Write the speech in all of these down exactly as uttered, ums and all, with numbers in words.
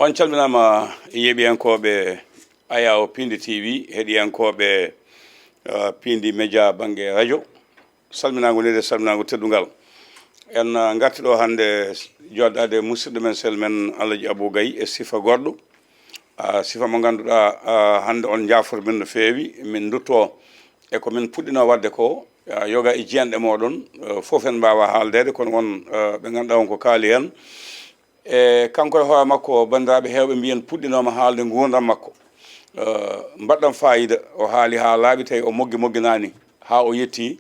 En calminaama yeeɓiyankooɓe Ayaw Pindi T V, heɗiyankooɓe, eh, Pindi Média bannge radio. Salminaango nde, salminaango teddungal. En, eh, ngarti ɗo hannde jooɗaade musidɗo men, sel men Alhaji Abou Gaye e sifa goɗɗo. Ah, sifa mo ngannduɗaa, ah, hannde on njaafori min no feewi. Min ndutto e ko min puɗɗino waɗde ko, ah, yoga e jiyanɗe mooɗon, eh, fof en mbaawa haaldeede, kono won, eh, ɓe ngannduɗaa won ko kaali heen. E kanko e hoore makko, banndiraaɓe heewɓe mbiyen puɗɗinooma haalde nguurndam makko. Eh, mbaɗɗam faayiida, o haali haa laaɓi, tawi o moggi mogginaani haa o yetti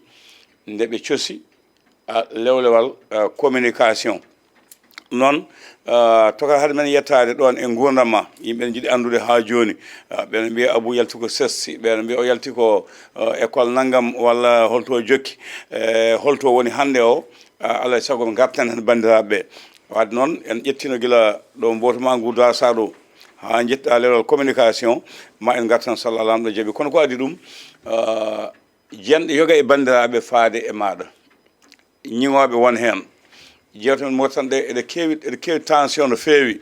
nde ɓe cosi, ah, lewlewal, ah, communication. Noon, ah, Tokar, hade men yettaade ɗoon e nguurndam ma, yimɓe ne njiɗi anndude haa jooni. Ah, ɓeen mbiya Abou yalti ko sesti, ɓeen mbiya o yalti ko, ah, école nanngam walla holto o jokki, e holto o woni hannde o. Ah, alaa e sago ngarten heen banndiraaɓe ɓe. Waade noon, en ƴettiino gila ɗo mbootu ma ngu Daasa ɗo, haa njettaa lewlewal communication, ma en ngartan so Alla Laamɗo jaɓi. Kono ko adii ɗum, ah, jiyanɗe yoga e banndiraaɓe faade e maaɗa. Ñiŋooɓe won heen. Jeewte men Mauritanie ɗe, eɗe keewi, eɗe keewi tension no feewi.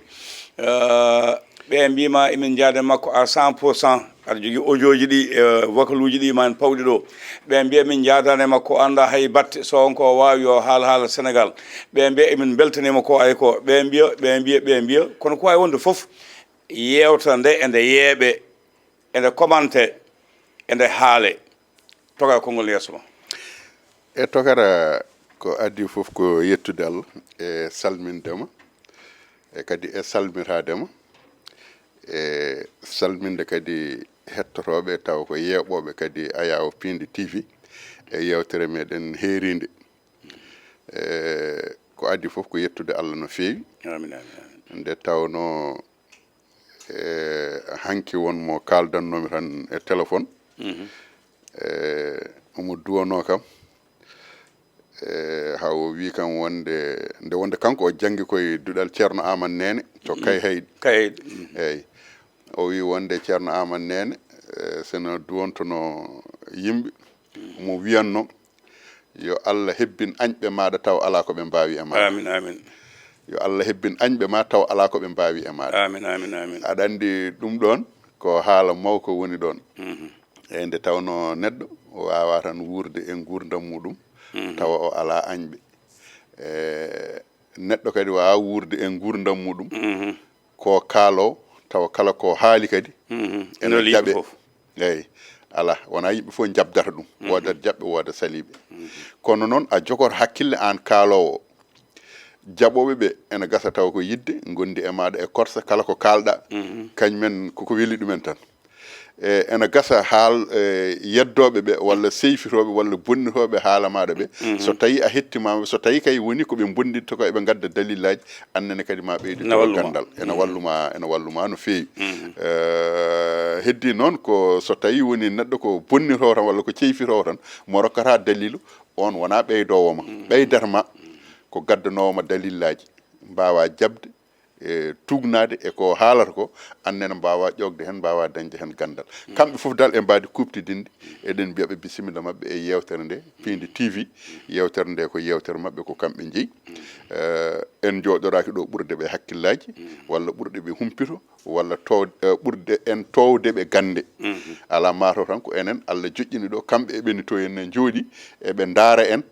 Eh, ɓe mbiima emin njaada e makko à cent pour cent. Aɗa jogii audio ji ɗi, eh, vocal uji ɗi ma en pawɗi ɗo. Ɓe mbiya min njaadaani e makko, o anndaa hay batte, so on ko o waawi yo haal haala Senegal. Ɓe mbiya emin mbeltaniima ko ay ko. Ɓe mbiya, ɓe mbiya, ɓe mbiya. Kono ko waawi wonde fof, yeewtere nde ene yeeɓe, ene commenté, ene haale. Tokar, konngol yeeso ma. E Tokara, ko adii fof ko yettude Allah, e salminde ma, e kadi e salmitaade ma, e salminde kadi hettotooɓe tawa ko yeeɓooɓe kadi Ayaw Pindi T V e yeewtere meɗen heeriinde. E ko adii fof ko yettude Allah no feewi. Amin, amin, amin. Nde tawnoo, e, hanki won mo kaaldannoomi tan e téléphone. Mhm. E, omo duwanoo kam. E, haa o wii kam wonde, nde wonde kanko o janngi koye duɗal Ceerno Aamadu Neene to Kayhayɗi. Kayhayɗi. Mhm. Eeyi. O wii wonde Ceerno Aamadu Neene, e, seno duwantonoo yimɓe, omo wiyannoo, "Yo Allah hebbin añɓe maaɗa taw alaa ko ɓe mbaawi e maaɗa." Amin, amin. "Yo Allah hebbin añɓe ma taw alaa ko ɓe mbaawi e maaɗa." Amin, amin, amin. Aɗa anndi ɗum ɗoon ko haala mawko woni ɗoon. Mhm. Eeyi, nde tawnoo neɗɗo waawaa tan wuurde e nguurndam muɗum, mhm, tawa o alaa añɓe. E, neɗɗo kadi waawaa wuurde e nguurndam muɗum, mhm, ko kaaloowo, tawa kala ko haali kadi, mhm, ene jaɓe. Fof. Eeyi, alaa, wonaa yimɓe fof njaɓdata ɗum. Mhm. Woodat jaɓɓe, wooda saliiɓe. Mhm. Kono noon, a jogoto hakkille aan kaaloowo o. Jaɓooɓe ɓe ene gasa tawa ko yiɗde, ngondi e maaɗa e korsa, kala ko kaalɗa, mhm, kañumen koko weli ɗumen tan. E, ene gasa haal, e, yeddooɓe ɓe, walla seyfitooɓe, walla bonnitooɓe haala maaɗa ɓe. Mhm. So tawii a hettimaama, so tawii kay woni ko ɓe mbonditta ko, eɓe ngadda dalillaaji, aan nene kadi ma ɓeydu ganndal. Ene wallu ma, ene wallu ma no feewi. Mhm. E, heddii noon ko so tawii woni neɗɗo ko bonnitoowo tan walla ko ceyfitoowo tan, mo rokkata daliilu, oon wonaa ɓeydoowo ma. Mhm. Ɓeydata ma ko gaddanoowo ma dalillaaji, mbaawaa jaɓde, e, tuugnaade e ko haalata ko, aan nene mbaawaa ƴoogde heen, mbaawaa dañde heen ganndal. Mm. Kamɓe fof dal ɓe mbaadi kuuɓtidinde, eɗen mbiya ɓe bisimilla maɓɓe e yeewtere nde, Pindi T V. Yeewtere nde ko yeewtere maɓɓe, ko kamɓe njeyi. Mm. Eh, en njooɗoraaki ɗo ɓurde ɓe hakkillaaji, mm, walla ɓurɗe ɓe humpito, walla too-, eh, ɓurde en toowde ɓe gannde. Mhm. Alaa, maa taw tan ko enen Allah joƴƴini ɗo, kamɓe eɓeni to en ne njooɗi, eɓe ndaara en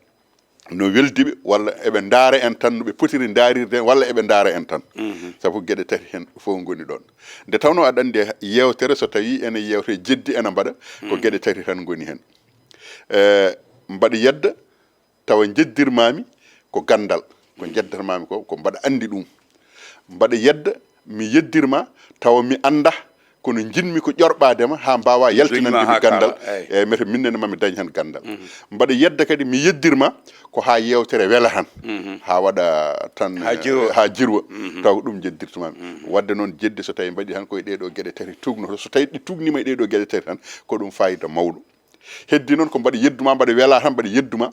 no weldi ɓe, walla eɓe ndaara en tan no ɓe potiri ndaarirde en, walla eɓe ndaara en tan. Mhm. Sabu geɗe tati heen fof ngoni ɗoon. Nde tawnoo aɗa anndi yeewtere, so tawii ene yeewte jeddi ene mbaɗa, ko, mhm, geɗe tati tan ngoni heen. Eh, mbaɗa yedda, tawa njeddirmaami ko ganndal, ko, mhm, njeddatmaami ko, ko mbaɗa anndi ɗum. Mbaɗa yedda, mi yeddirma, tawa mi annda, kono njiɗmi ko ƴorɓaade ma haa mbaawaa yaltinande mi ganndal. Eyi, mete minnene ma mi dañ heen ganndal. Mhm. Mbaɗa yedda kadi mi yeddirma ko haa yeewtere wela tan. Mhm. Haa waɗa tan, haa jirwa. Haa jirwa. Mhm. Tawa ko ɗum njeddirtamaami. Mhm. Waɗde noon jeddi so tawii mbaɗi tan koye ɗee ɗoo geɗe tati tuugnoto. So tawii ɗi tuugniima e ɗee ɗoo geɗe tati tan, ko ɗum faayida mawɗo. Heddi noon ko mbaɗa yedduma, mbaɗa wela tan, mbaɗa yedduma.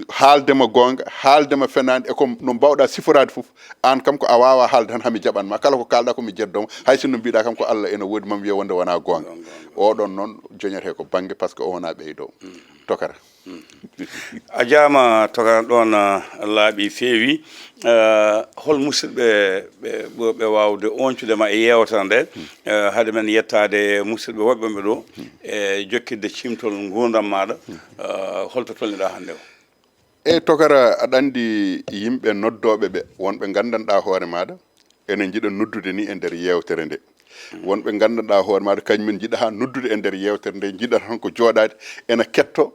Haalde ma goonga, haalde ma fenaande, e ko no mbaawɗaa siforaade fof. Aan kam ko a waawaa haalde tan, haa mi jaɓan ma. Kala ko kaalɗaa ko mi jeddooma. Hay sinno mbiɗaa kam ko Allah ene woodi, ma mi wiya wonde wonaa goonga. Goonga, goonga. Oɗon noon joñetee ko bannge, par ce que o wonaa ɓeydo. Mm. Tokara. Mm. A jaama, Tokara, ɗoon, ah, laaɓi feewi. Eh, hol musidɓe ɓe ɓurɓe waawde oñcude ma e yeewtere nde? Eh, hade men yettaade e musidɓe woɗɓe ɓe ɗo, e jokkitde ciimtol nguurndam maaɗa, eh, holto tolniɗaa hannde o? E tokara, aɗa anndi yimɓe noddooɓe ɓe, wonɓe nganndanɗaa hoore maaɗa, ene njiɗa noddude ni e nder yeewtere nde. Wonɓe nganndanɗaa hoore maaɗa, kañum en njiɗa haa noddude e nder yeewtere nde, njiɗa tan ko jooɗaade ene ketto,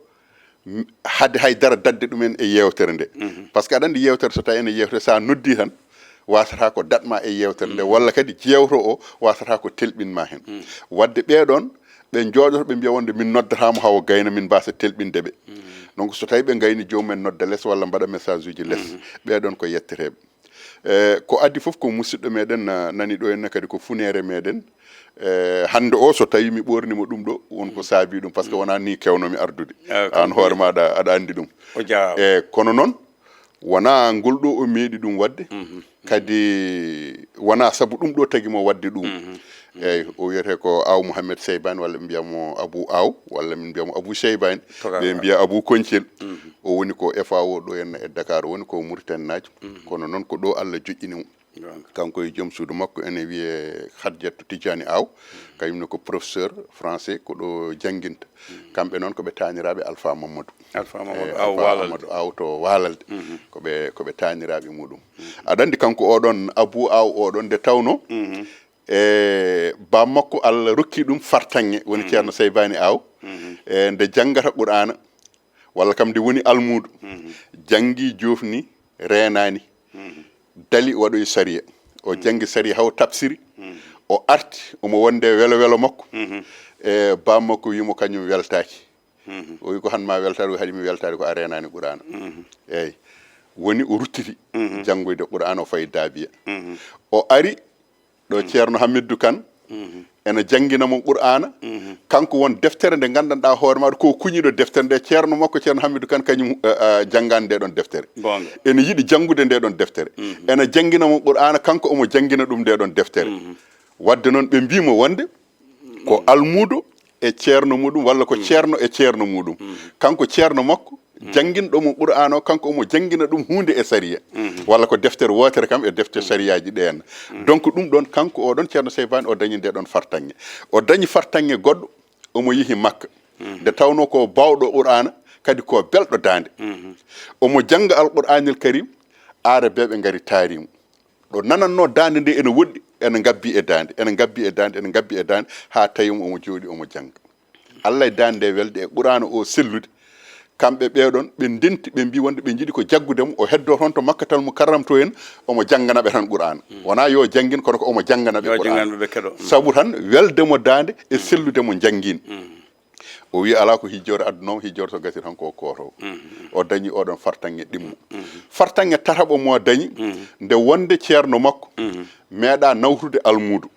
m- hade hay dara dadde ɗumen e yeewtere nde. Par ce que aɗa anndi yeewtere, so tawi ene yeewtere, so a noddi tan, wasata ko daɗ ma e yeewtere nde, walla kadi jeewto o wasata ko telɓin ma heen. Wadde ɓeeɗoon, ɓe njooɗoto ɓe mbiya wonde min noddataa mo hawo gayna, min mbasa telɓinde ɓe. Donc so tawi ɓe ngayni, joomum en nodda les walla mbaɗa message uji les. Ɓeeɗoon ko yetteteeɓe. E ko addi fof ko musidɗo meɗen, ah, nani ɗo henna kadi ko funeere meɗen. E hannde o, so tawi mi ɓoornima ɗum ɗo, won ko saabi ɗum, par ce que wonaa ni kewnomi ardude. Ah, an hoore maɗa aɗa anndi ɗum. O jaaraama. E kono noon, wonaa ngol ɗo o meeɗi ɗum waɗde, kadi wonaa sabu ɗum ɗo tagi mo waɗde ɗum. Eyyi, o wiyetee ko Aw Mouhamed Seybani, walla ɓe mbiya mo Abou Aw, walla min mbiya mo Abou Seybani, ɓe mbiya Abou Koñcel. O woni ko F A O ɗo henna e Dakar, o woni ko Mauritanie naajo. Kono noon ko ɗo Allah joƴƴini mo. Kanko e joom suudu makko ene wiyee Hadjatu Tijani Aw, kañum ne ko professeur français, ko ɗo jannginta. Kamɓe noon ko ɓe taaniraaɓe Alpha Mamadou. Alpha Mamadou Eh, Aw Alpha Waalalde. Amadou Aw to Waalalde. Ko ɓe, ko ɓe taaniraaɓe muɗum. Aɗa anndi kanko oɗon Abou Aw oɗon, nde tawno e bammakko Allah rokki ɗum fartaŋŋe, woni Ceerno Seybani Aw. E nde janngata Qur'aana, walla kam nde woni almuudo, janngi, joofni, reenaani, dali, waɗoyi sariya. O janngi sariya haw tabsiri, o arti, omo wonde welo welo makko. E bammakko wimo kañum weltaaki. O wi ko han ma weltaade, o haɗi mi weltaade ko a reenaani Qur'aana. Eyyi. Woni o ruttiti janngoyde Qur'aana, o fayi Daabiya. O ari ɗo Ceerno Hamidou Kane, ene janngina mo Qur'aana. Kanko won deftere nde nganndanɗaa hoore maɗa ko kuñiɗo deftere nde, ceerno makko Ceerno Hamidou Kane kañum, eh, eh, janngaani nde ɗon deftere. Goonga. Ene yiɗi janngude nde ɗon deftere. Ene janngina mo Qur'aana, kanko omo janngina ɗum nde ɗon deftere. Wadde noon ɓe mbii mo wonde ko almuudo e ceerno muɗum, walla ko ceerno e ceerno muɗum. Kanko ceerno makko jannginɗo mo Qur'aana o, kanko omo janngina ɗum huunde e sariya, walla ko deftere wootere kam e defte sariyaaji ɗe henna. Donc ɗum ɗon, kanko oɗon Ceerno Seybani o dañi nde ɗon fartaŋŋe. O dañi fartaŋŋe goɗɗo, omo yehi Makka. Nde tawno ko baawɗo Qur'aana, kadi ko belɗo daande. Omo jannga Alqur'aanil Karim, Aarabeeɓe ngari taari mo. Ɗo nanannoo daande nde ene woɗɗi, ene ngabbi e daande, ene ngabbi e daande, ene ngabbi e daande, haa tawi mo omo jooɗi omo jannga. Allah e daande nde welde e Qur'aana o sellude. Kamɓe ɓeeɗon, ɓe ndenti, ɓe mbii wonde ɓe njiɗi ko jaggude mo, o heddoo toon to Makkatal Mukarram to en, omo janngana ɓe tan Qur'aana. Wonaa yo janngin, kono ko omo janngana ɓe Yo Qur'aana. Jannganɓe ɓe keɗo. Sabu tan weldemo daande e sellude mo janngin. O wi alaa ko hijjoore aduna o, hijjoore so gasi tan ko kooto. O dañi oɗon fartaŋŋe ɗimmo. Fartaŋŋe tataɓo mo dañi, nde wonde ceerno makko meeɗa nawtude almuudo.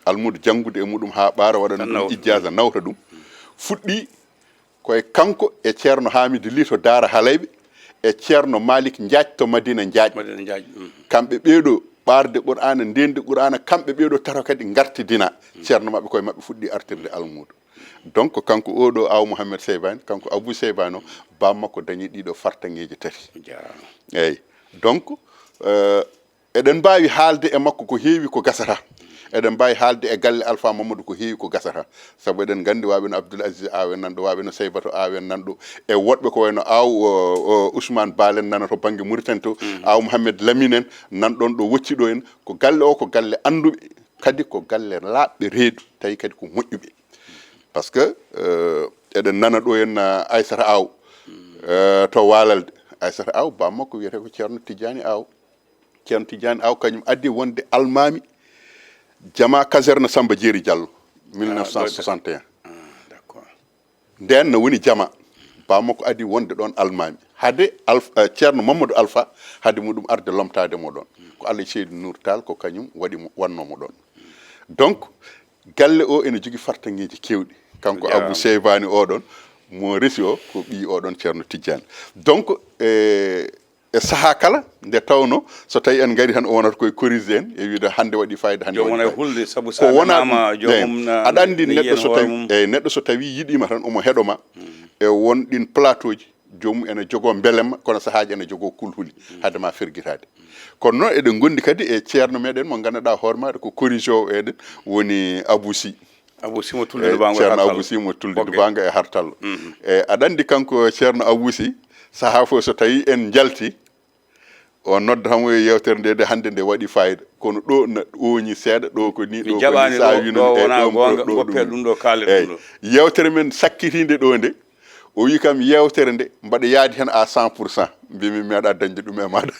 Almuudo janngude e muɗum haa ɓaara, waɗana ɗum ijjaaza, nawta ɗum. Fuɗɗi koye kanko e Ceerno Haamidu Lih to Daara Halayɓe, e Ceerno Malik Njaaj to Madina Njaaj. Madina Njaaj. Kamɓe ɓeeɗo ɓaarde Qur'aana, ndeendi Qur'aana, kamɓe ɓeeɗo tato kadi ngartidina ceerno maɓɓe, koye maɓɓe fuɗɗi artirde almuudo. Donc kanko oɗo Aw Mouhamed Seybani, kanko Abou Seybani o, bammakko dañi ɗiɗo fartaŋŋeeji tati. Jaaraama. Eyyi. Donc, euh, eɗen mbaawi haalde e makko ko heewi ko gasata. Eɗen mbaawi haalde e galle Alpha Mamadou ko heewi ko gasata. Sabu eɗen nganndi waaɓe no Abdoul Aziz Aw en nan ɗo, waaɓe no Seybatou Aw en nan ɗo, e woɗɓe ko wayno Aw, o, o, Ousmane Baal en nana to bannge Mauritanie to, Aw Mouhamed Lamine en nan ɗon ɗo wocci ɗo en. Ko galle o ko galle annduɓe, kadi ko galle laaɓɓe reedu, tawi kadi ko moƴƴuɓe. Par ce que, euh, eɗen nana ɗo en, euh, Aysata Aw, euh, to Waalalde. Aysata Aw, bammakko wiyetee ko Ceerno Tijjaani Aw. Ceerno Tijjaani Aw kañum addi wonde almaami jama caserne Samba Jeeri Diallo, mille neuf cent soixante et un. Ah, d'accord. Ndeen no woni jama, bammakko addi wonde ɗoon almaami. Hade Alf-, eh, Ceerno Mamadou Alpha, hade muɗum arde lomtaade mo ɗoon. Ko Alla e Seydi Nour Tall ko kañum waɗi mo, wannoo mo ɗoon. Donc, galle o ene jogii fartaŋŋeeji keewɗi. Kanko Abou Seybani oɗon, mo resi o, ko ɓii oɗon Ceerno Tijjaani. Donc, e, e sahaa kala, nde tawno, so tawi en ngari tan, o wonata koye corrigé en, e wiide hannde waɗi fayida, hannde Joom waɗi wona e fayida. hulde, sabu Ko sa wona namama ɗum. joomum Eyi. na, Aɗa anndi na neɗɗo yiyen so hoore tawi, mum. Eyi, neɗɗo so tawi yiɗiima tan, omo heɗoma e won ɗin plateau ji, joomum ene jogoo mbelemma, kono sahaaji ene jogoo kulhuli, hade ma fergitaade. Kono noon eɗen ngondi kadi e ceerno meɗen mo ngannduɗaa hoore maaɗa ko corrigé o eɗen, woni Abou Sy. Abou Sy mo Tulde Dubango e Hartal. Ceerno Abou Sy mo Tulde Dubango e Hartal. E, aɗa anndi kanko ceerno Abou Sy, sahaa fof so tawi en njalti, o nodda tan mo e yewtere nde, de hannde nde waɗi fayida. Kono ɗo na ooñi seeɗa, ɗo ko ni, ɗo ko ni, sa wino ɗo wona goonga, goppe ɗum ɗo, kaale ɗum ɗo. Yewtere men sakkitiinde ɗo nde, o wi kam yewtere nde mbaɗa yaadi heen à cent pour cent. Mbimi mi meeɗa dañde ɗum e maɗa.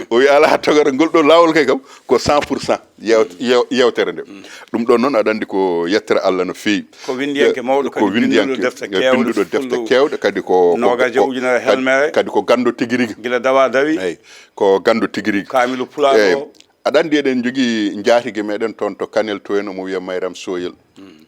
O wi ala togata ngol ɗo laawol kay kam ko cent pour cent yew-, yew-, yewtere nde. Ɗum ɗon noon aɗa anndi ko yettere Allah no feewi. Ko winndiyanke mawɗo, ko kadi winndiyanke, binnduɗo defte keewɗe, kadi ko, ko, nogas e ko, ujunere kadi, helmere, kadi ko ganndo tigi rigi. Gila dawa dawi. Eyi, ko ganndo tigi rigi. Kaamilu Pulaar o. Aɗa anndi eɗen njogii njaatige meɗen toon to Kanel to en, omo wiya Mayram Soyel.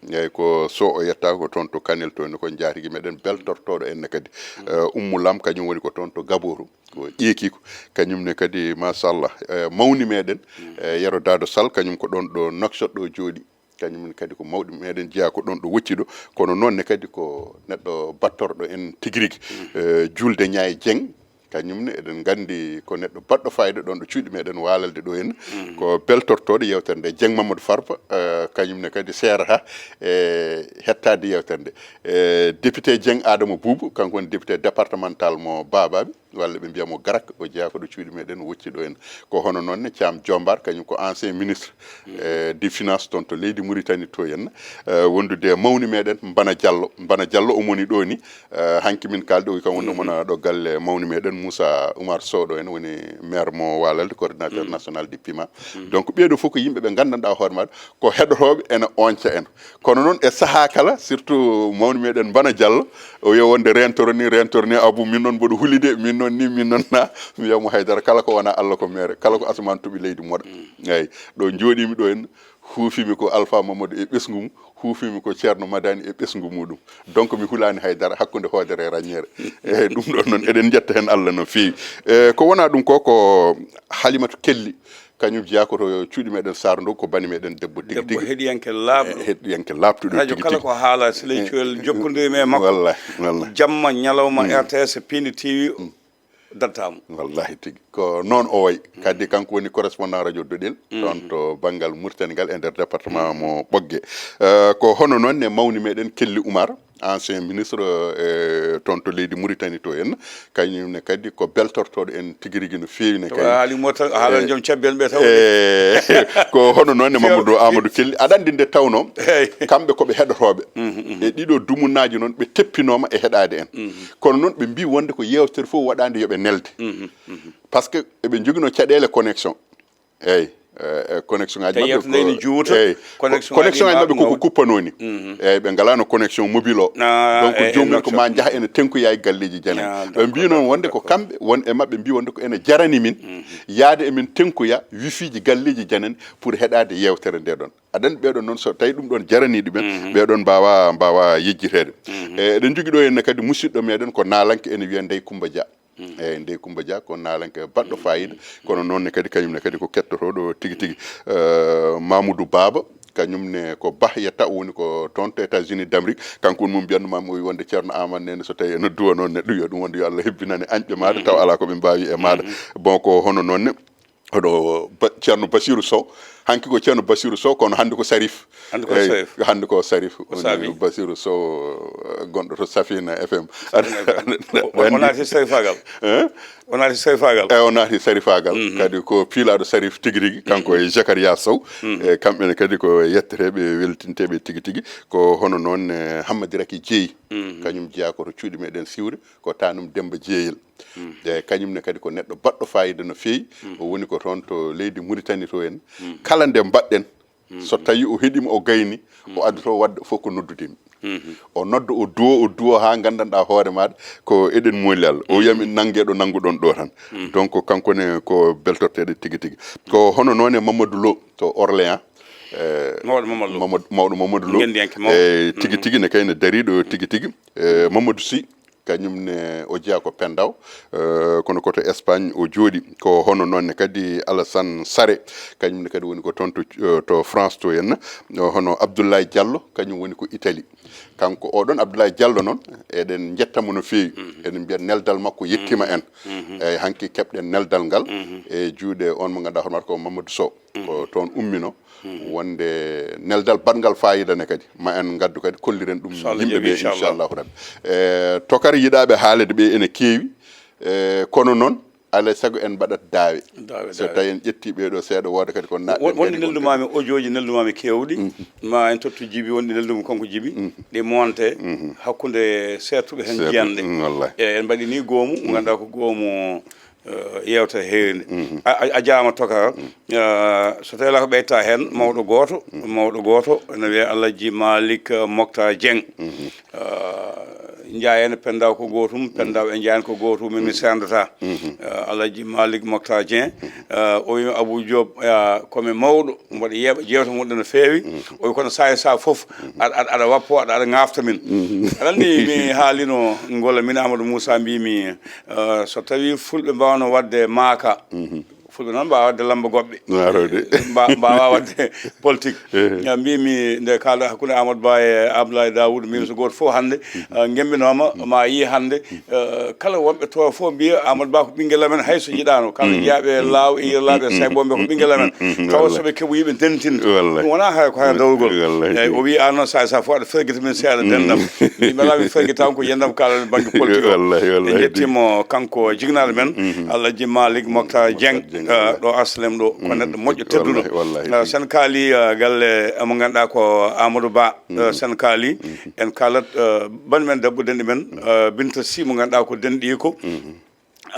Eyi, ko so o yetta ko toon to Kanel to en, ko njaatige meɗen beltortooɗo en ne kadi. Eh, Ummu Lam, kañum woni ko toon to Gaboro. Ko ƴeeki ko, kañum ne kadi, machallah, eh, mawni meɗen, eh, Yero Dado Sall, kañum ko ɗoon ɗo Nouakchott ɗo jooɗi. Kañum ne kadi ko mawɗi meɗen jeyaa ko ɗoon ɗo wocci ɗo. Kono noon ne kadi ko neɗɗo battorɗo en tigi rigi. Eh, Julde Ñaay Jeng, kañum ne eɗen nganndi ko neɗɗo baɗɗo fayida ɗoon ɗo cuuɗi meɗen Waalalde ɗo en. Ko beltortooɗo yewtere nde. Jeng Mamadou Farba, eh, kañum ne kadi seerata e hettaade yewtere nde. Eh, député Jeng Adama Boubou, kanko woni député départemental mo Babaɓe, walla ɓe mbiya mo Garak, o jeyaa ko ɗo cuuɗi meɗen wocci ɗo en. Ko hono noon ne Thiam Diombar, kañum ko ancien ministre, eh, des finances toon to leydi Mauritanie to en. Eh, wondude e mawni meɗen Mbana Diallo. Mbana Diallo omo woni ɗo ni, eh, hanki min kaaldi, o wi kam wonde omo wona ɗo galle mawni meɗen Moussa Oumar Sow ɗo en, woni maire mo Waalalde, coordinateur national du pima. Donc ɓeeɗo fof ko yimɓe ɓe nganndanɗaa hoore maɗa ko heɗotooɓe ene onca en. Kono noon e sahaa kala, surtout mawni meɗen Mbana Diallo, o wiya wonde rentoro ni, rentoro ni, Abou, min noon mboɗo huli de, min noon ni, min noon na. Mi wiya mo haydara, kala ko wona Allah ko meere, kala ko asamaan toɓi leydi moɗa. Eyi, ɗo njooɗimi ɗo en, huufimi ko Alpha Mamadou e ɓesngu mum, huufimi ko Ceerno Madani e ɓesngu muɗum. Donc mi hulaani haydara hakkunde hoodere e raññeere. E ɗum ɗon noon eɗen njetta heen Allah no feewi. E ko wona ɗum ko, ko Halimatu Kelli, kañum jeyaa ko to cuuɗi meɗen Saara Ndow, ko bani meɗen debbo tigi tigi. Debbo heɗiyanke laaɓɗo. E, heɗiyanke laaɓtuɗo tigi tigi. Kala ko haala, Siley Cuwel, jokkondirii e makko. Wallahi, wallahi. Jamma, ñalawma, R T S, Pindi T V, dattaamo. Wallahi tigi. Ko noon o wayi. Kadi kanko woni correspondant radio Doɗel, toon to banngal Mauritanie ngal e nder département mo Ɓoggee. Eh, ko hono noon ne mawni meɗen Kelli Oumar, ancien ministre, eh, toon to leydi Mauritanie to en, kañum ne kadi ko beltortooɗo en tigi rigi no feewi ne kay. Haali mo tan, a haalan joom cabbi en ɓe taw. Eh, ko hono noon ne Mamadou Amadou Kelli. Aɗa anndi nde tawno, kamɓe ko ɓe heɗotooɓe. E ɗiɗo dumunnaaji noon, ɓe teppinooma e heɗaade en. Kono noon ɓe mbii wonde ko yeewtere fof waɗaande yo ɓe nelde. Par ce que eɓe njoginoo caɗeele connexion. Eyi, eh, eh, connexion ngaaji maɓɓe ko, eyi, connexion ngaaji maɓɓe ko, ko kuppanoo ni. Eyi, ɓe ngalaano connexion mobile o. Donc joomum ko ma njaha ene tenkoya e galleeji janani. Ɓe mbii noon wonde ko kamɓe won e maɓɓe mbii wonde ko ene jarani min yaade emin tenkoya wifiiji galleeji janani pour heɗaade yeewtere nde ɗon. Aɗa anndi ɓee ɗon noon so tawi ɗum ɗon jaranii ɗumen, ɓee ɗon mbaawa, mbaawa yejjiteede. E, eɗen njogi ɗo henne kadi musidɗo meɗen ko naalanke ene wiya Ndey Kumba Dia. Eyi, Ndey Kumba Dia ko naalanke baɗɗo fayida, kono noon ne kadi kañum ne kadi ko kettotooɗo tigi tigi. Eh, Mamoudou Baba, kañum ne ko Bah yetta, o woni ko toon to États-Unis d'Amérique. Kanko woni mo mbiyatno maami, o wi wonde Ceerno Amadou Nene so tawi ene duwa noon neɗɗo, wiya ɗum wonde yo Allah hebbinane añɓe maaɗa, taw alaa ko ɓe mbaawi e maaɗa. Bon, ko hono noon ne, oɗo Ba-, Ceerno Basirou Sow, hanki ko Ceerno Basirou Sow, kono hannde ko Sarif. Hannde ko Sarif. Hannde ko Sarif. Ko woni Sarif. Basirou Sow, eh, gonɗo to Safina F M. Safina F M. O, o naati sarifaagal. Eh? O naati sarifaagal. Eyi, o naati sarifaagal. Kadi ko piilaaɗo Sarif tigi rigi, kanko e Zakaria Sow. E kamɓe ne kadi ko yetteteeɓe, weltinteeɓe tigi tigi. Ko hono noon ne Hammadi Raki Jeeyi. Kañum jeyaa ko to cuuɗi meɗen Siwre, ko tanum Demmba Jeeyel. E kañum ne kadi ko neɗɗo baɗɗo fayida no feewi. O woni ko toon to leydi Mauritanie to en. Kala nde mbaɗɗen, so tawi o heɗima o gayni, o addoto wadde fof ko noddude mi. O nodda, o duwo, o duwo haa nganndanɗaa hoore maaɗa ko eɗen mooli Allah. O wiya min nannge ɗo nannguɗon ɗo tan. Donc kanko ne ko beltorteeɗo tigi tigi. Ko hono noon e Mamadou Lo to Orléans. Eh, mawɗo Mamadou Lo. Mamadou, mawɗo Mamadou Lo. Ngenndiyanke mawɗo. Eh, tigi tigi ne kay ne dariiɗo tigi tigi. Eh, Mamadou Sy. Kañum ne o jeyaa ko Pendaw, eh, kono ko to Espagne o jooɗi. Ko hono noon ne kadi Alassane Sare, kañum ne kadi woni ko toon to, eh, to France to henna. Hono Abdoulaye Diallo, kañum woni ko Italie. Kanko oɗon Abdoulaye Diallo noon, eɗen njetta mo no feewi. Mhm. Eɗen mbiya neldal makko yettima en. Mhm. Eyyi, hanki keɓɗen neldal ngal, mhm, e juuɗe on mo ngannduɗaa hoore makko ko Mamadou Sow. Mhm. Ko toon ummino. Mhm. Wonde neldal baɗngal fayida ne kadi, ma en ngaddu kadi, kolliren ɗum, so Allah yimɓe jaɓi, ɓe, inchallah, inchallahu rabbi. E, tokar yiɗaaɓe haalde ɓe ene keewi, e, kono noon, alay sago en mbaɗat daawe. Daawe, so daawe. Tawi en ƴetti ɓee ɗo seeɗa, wooda kadi ko naatɗen. Won-, wonde kadi, neldumaami audio ji, neldumaami keewɗi. Mhm. Ma en tottu Jibi, wonde neldumi kanko Jibi. Mhm. Ɗi monte, mhm, hakkunde seetuɓe heen. Seetu-, jiyannde. Mm, wallahi. E, en mbaɗi ni goomu, mo, mhm, ngannduɗaa ko goomu, eh, yewtere heerinde. Mhm. A, a, a jaaraama tokara. Mhm. Eh, so tawii alaa ko ɓeyta heen, mawɗo gooto, mhm, mawɗo gooto, ene wiyee Alhaji Malick, eh, Moctar Dieng. Mhm. Eh, Njaayeen e Pendaw ko gootum, Pendaw e Njaayeen ko gootum, min mi, mhm, seerndataa. Mhm. Eh, Alhaji Malick Moctar Dieng, mhm, eh, o wiima Abou Diop, eh, ko mi mawɗo, mboɗo yeeɓa jeewte mum ɗe no feewi. Mhm. O wi kono saa e saa fof, mhm, aɗa, aɗa, aɗa wappo, aɗa, aɗa ŋaafta min. Mhm. Aɗa anndi mi haalino ngol, min Amadou Moussa mbimi, eh, so tawii fulɓe mbaawno waɗde maaka, mhm, fulɓe noon mbaawa waɗde lamba goɓɓe. Waaw, de. Mba-, mbaawa waɗde politique. Eh. Eh, mbimi nde kaalɗa hakkunde Amadou Ba e Abdoulaye Daoud, mbimi so gooto fof hannde, mhm, eh, ngembinooma, mhm, ma yii hannde, mhm, eh, kala wonɓe to fof mbiya Amadou Ba ko ɓinngel amen, hay so jiɗaano. Kala, mhm, jeyaaɓe, mhm, laaw e yirlaaɓe, mhm, saybooɓe ko ɓinngel amen. Mhm. Tawa, wallahi, so ɓe keɓoyi ɓe dentinta. Wallahi. Ɗum wonaa hay ko haya dawrugol. Wallahi. Eyyi, o wi, "Aan noon, saa e saa fof aɗa fergita min seeɗa, mm, denndam." Min mbela min fergita on ko yiyannde am kaalɗen bannge politique o. Wallahi, wallahi. En njettii mo, kanko jignaɗo men, mhm, Alhaji Malick Moctar Dieng, Dieng, eh, wallahi, ɗo Asalem ɗo, ko, mm, neɗɗo moƴƴo, tedduɗo. Wallahi, wallahi. Eh, sen kaali, eh, galle, eh, mo ngannduɗaa ko Amadou Ba, eh, mhm, sen kaali, mhm, en kaalat, eh, banndi men debbo, denɗi men, mhm, eh, Binta Sy mo ngannduɗaa ko denɗiiko. Mhm.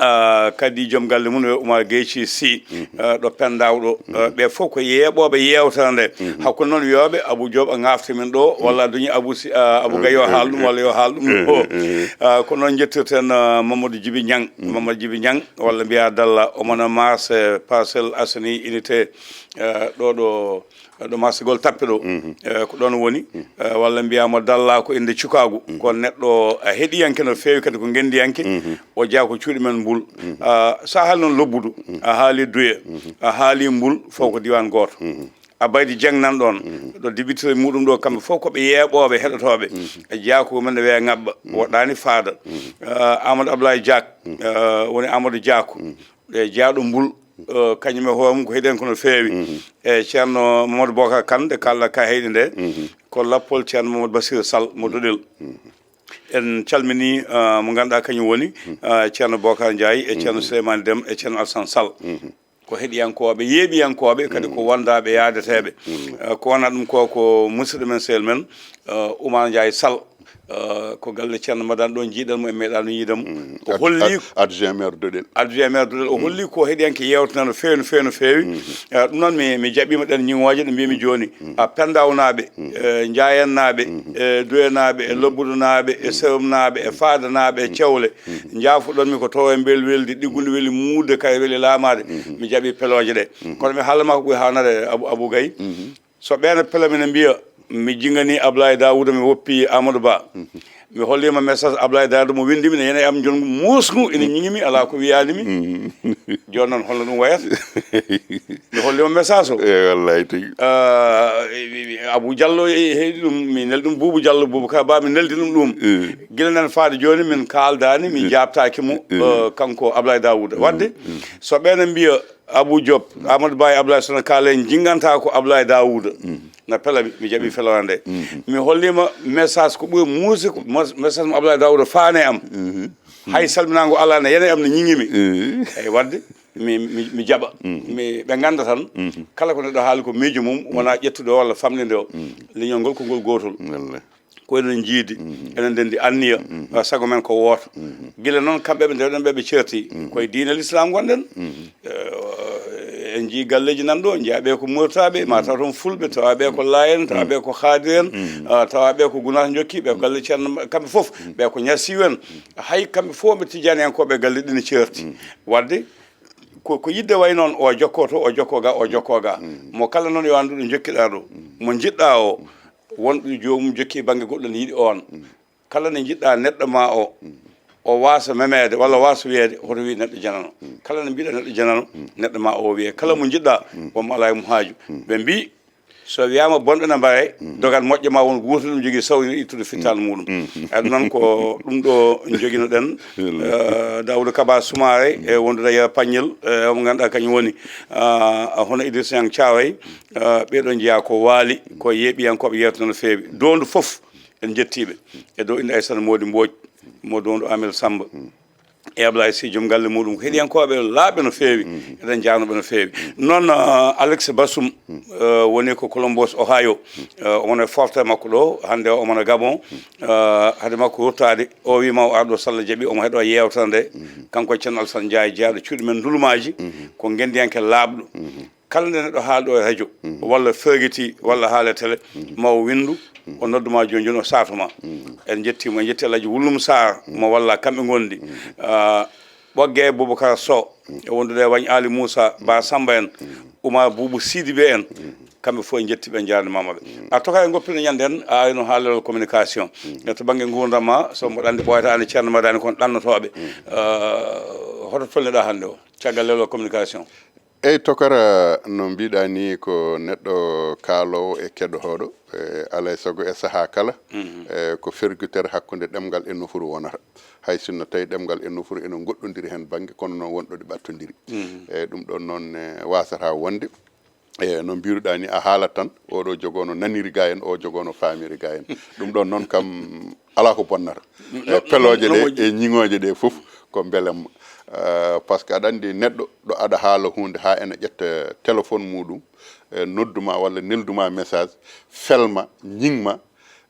Ah, kadi joom galle mum, o Oumar Gueye Sy, mhm, ah, ɗo Pendaw ɗo. Mhm. Ah, ɓe fof ko yeeɓooɓe yeewtere nde. Mhm. Hakkunde noon wiyooɓe Abou Diop a ŋaafti min ɗo, mhm, walla a duñi Abou Sy, ah, Abou Gaye yo haal ɗum, walla yo haal ɗum ɗo. Mhm. Ah, ko noon njettirten, ah, Mamadou Djiby Niang. Mhm. Mamadou Djiby Niang, walla mbiyaa Dalla, omo no marché Parcelles Assainies unité, ah, ɗo, ɗo ɗo marsegol tappe ɗo. Mhm. Eh, ko ɗon woni. Mhm. Eh, walla mbiyaama Dalla ko innde cukaagu. Mhm. Ko neɗɗo, eh, heɗiyanke no feewi, kadi ko ngenndiyanke. Mhm. O jeyaa ko cuuɗi men Mbul. Mhm. Ah, so a haali noon Lobbudu, mhm, a haali Duye, mhm, a haali Mbul, fof ko diiwaan gooto. Mhm. A Baydi Jeng nan ɗoon, mhm, ɗo dibitire muɗum ɗo, kamɓe fof ko ɓe yeeɓooɓe, heɗotooɓe. Mhm. E jeyaa ko men ne wiyee Ŋaɓɓa, mhm, woɗɗaani faada. Mhm. Ah, Amadou Ablaye Diak, mhm, eh, woni Amadou Diakou. Mhm. E jeyaaɗo Mbul, eh, kañum e hoore mum ko heɗen ko no feewi. Mhm. E Ceerno Mamadou Bocar Kane, nde kaalɗaa ka heyɗi nde, mhm, ko lappol Ceerno Mamadou Bassirou Sall mo Doɗel. Mhm. En calminii, eh, mo ngannduɗaa kañum woni, mhm, eh, Ceerno Bocar Ndiaye e Ceerno, mhm, Souleymane Dem e Ceerno Alassane Sall. Mhm. Ko heɗiyankooɓe, yeeɓiyankooɓe, kadi ko, mhm, wondaaɓe yaadeteeɓe. Mhm. Eh, ko wonaa ɗum ko, ko musidɗo men, sehil men, eh, Oumar Ndiaye Sall. Eh, ko galle Ceerno Madane ɗo njiiɗen mo, en meeɗaano yiide mo. Mm. O holli, ad-, adjoint maire Doɗel. Adjoint maire Doɗel, o, mm, holli ko heɗiyanke yeewtata no feewi, no feewi, no feewi. Mm. Eh, ɗum noon mi, mi jaɓiima ɗeen ñiŋooje ɗe mbiymi jooni. Mm. A Pendawnaaɓe, mm, eh, Njaayannaaɓe, mm, eh, Duyenaaɓe, e, mm, Lobbudunaaɓe, e, mm, Sewumnaaɓe, e, mm, Faadanaaɓe, e, mm, Cewle. Mm. Njaafoɗon mi ko to e mbel weldi, ɗiggundi weli muudde, kay weli laamaade. Mm. Mi jaɓi pelooje ɗe. Mm. Kono mi haala ma ko ɓuri haanade Abou, Abou Gaye. Mm. So ɓeen e pela mine mbiya, mi jinganii Ablaye Daouda, mi woppi Amadou Ba. Mhm. Mi holliima message Ablaye Daouda mo winndi mi, ne yana e am njonngu muusngu, ina, mhm, ñiŋi mi, alaa ko wiyaani mi. Mhm. Jooni noon, holno ɗum wayata? Mi holliima message o. Eh, wallahi tigi. Ah, e, e, e, Abou Diallo e, e, heyɗi ɗum, mi neldi ɗum Boubou Diallo, Boubacar Ba, mi neldi ɗum ɗum. Eh. Gila nan faade jooni, min kaaldaani, mi, eh, jaabtaaki mo, eh, eh, kanko Ablaye Daouda. Mm, waɗde, mm, so ɓeen mbiya, Abou Diop, Amadou Ba e Abdoulaye Sow no kaala en, jinnganta ko Abdoulaye Daouda. Mhm. Na pela mi, mi jaɓi, mhm, feloore nde. Mhm. Mi holliima message ko ɓuri muusi ko mos-, message mo Abdoulaye Daouda faane am. Mhm. Hay salminaango alaa, ne yana e am, ne ñiŋi mi. Mhm. Eyi, waɗde mi, mi, mi jaɓa. Mhm. Mi, ɓe ngannda tan, mhm, kala ko neɗɗo haali ko miijo mum, mhm, wonaa ƴettude o walla famɗinde o. Mhm. Leñol ngol ko ngol gootol. Wallahi. Ko enen njiidi, mhm, enen ndenndi anniya, mhm, ah, sago men ko wooto. Mhm. Gila noon kamɓe ɓe ndewɗen ɓe, ɓe ceerti, mhm, koye diine l'islam ngonɗen. Mhm. Eh, en njii galleeji nan ɗo, njiyaa ɓe ko Murtaaɓe, ma, mhm, taw toon Fulɓe, tawa ɓe ko Laayeen, tawa, mhm, ɓe ko Haadir en, mhm, ah, tawa ɓe ko Gunaas njokki, ɓe ko, mhm, galle Ceerno, kamɓe fof, mhm, ɓe ko Ñasiiw en. Mhm. Hay kamɓe fof ɓe Tijaaniyankooɓe galleeji ɗi ne ceerti. Mhm. Waɗde ko, ko yiɗde wayi noon, o jokkoo to, o jokkoo ga, o jokkoo ga. Mhm. Mo kala noon yo anndu ɗo njokkiɗaa ɗo. Mhm. Mo njiɗɗaa o, mhm, wonɗo joomum jokki bannge goɗɗo ne yiɗi oon. Mm. Kala nde njiɗɗaa neɗɗo ma o, mm, o waasa memeede walla waasa wiyeede hoto wiye neɗɗo janano. Kala no mbiɗa neɗɗo janano, neɗɗo ma o wiye kala mo jiɗɗa, wonmo alaa e mo haaju. Ɓe mbi so wiyama bonɓe na mbaye, dogan moƴƴo ma won gooto ɗum jogii saw ina ittude fittaandu muɗum. Aɗa noon ko ɗum ɗo joginoɗen. Eh, Daouda Kaba Soumaré e wondude e Pagnol, eh, omo ganduɗa kañum woni, ah, hono Idrissa Niang Thiaroye. Ah, ɓeɗo jeeya ko waali, ko yeeɓiyankoɓe yewta no feewi. Dondu fof en jettiɓe. E dow inde Aissata Mody Mbodj, mo dondu Amel Samba. E Ablaye Sy, joom galle muɗum, ko heɗiyankooɓe laaɓe no feewi. Eɗen njaarno ɓe no feewi. Noon, ah, Alex Basum, eh, woni ko Columbus, Ohio. Eh, omo e forte makko ɗo, hannde o omo e Gabon. Eh, hade makko ruttaade, o wiima o arɗo, so Allah jaɓi, omo heɗo yeewtere nde. Kanko e Ceerno Alassane Ndiaye, jeyaɗo cuuɗi men Ndulumaaji, ko ngenndiyanke laaɓɗo. Kala nde neɗɗo haali ɗo e radio, walla feuilleti, walla haala e télé, ma o winndu, o noddu ma jooni jooni, o saato ma. En njettii mo, en njettii Alhaji Wullum Sarr, mo walla kamɓe ngondi. Ah, Ɓoggee Boubacar Sow, e wondude e Wañ Ali Moussa, Ba Samba en, Oumar Boubou Sidibé en, kamɓe fof en njettii ɓe, en njaarnimaama ɓe. A toka e goppina ñande en, a ari no haa level communication. E to bannge nguurndam ma, so mboɗo anndi ɓooyata an e Ceerno Madani kon ɗannotooɓe. Ah, hoto tolniɗa hannde o, caggal level communication? Eyi, tokara, no mbiɗa ni, ko neɗɗo kaaloowo e keɗotooɗo, e alaa e sago e sahaa kala, e ko fergutere hakkunde ɗemngal e nofuru wonata. Hay sinno tawi ɗemngal e nofuru ene goɗɗondiri heen bannge, kono noon won ɗo ɗi ɓattondiri. Eyi, ɗum ɗoon noon, e, waasata wonde. E, no mbiruɗaa ni, a haalat tan, oɗo jogoono naniri ga en, o jogoono faamiri ga en. Ɗum ɗoon noon kam, alaa ko bonnata. No, e pelooje no ɗe, moƴƴi. E ñiŋooje ɗe fof ko mbelamma. Eh, par ce que aɗa anndi neɗɗo ɗo aɗa haala huunde haa ena ƴetta téléphone muɗum, e noddu ma walla neldu ma message, felma, ñiŋma,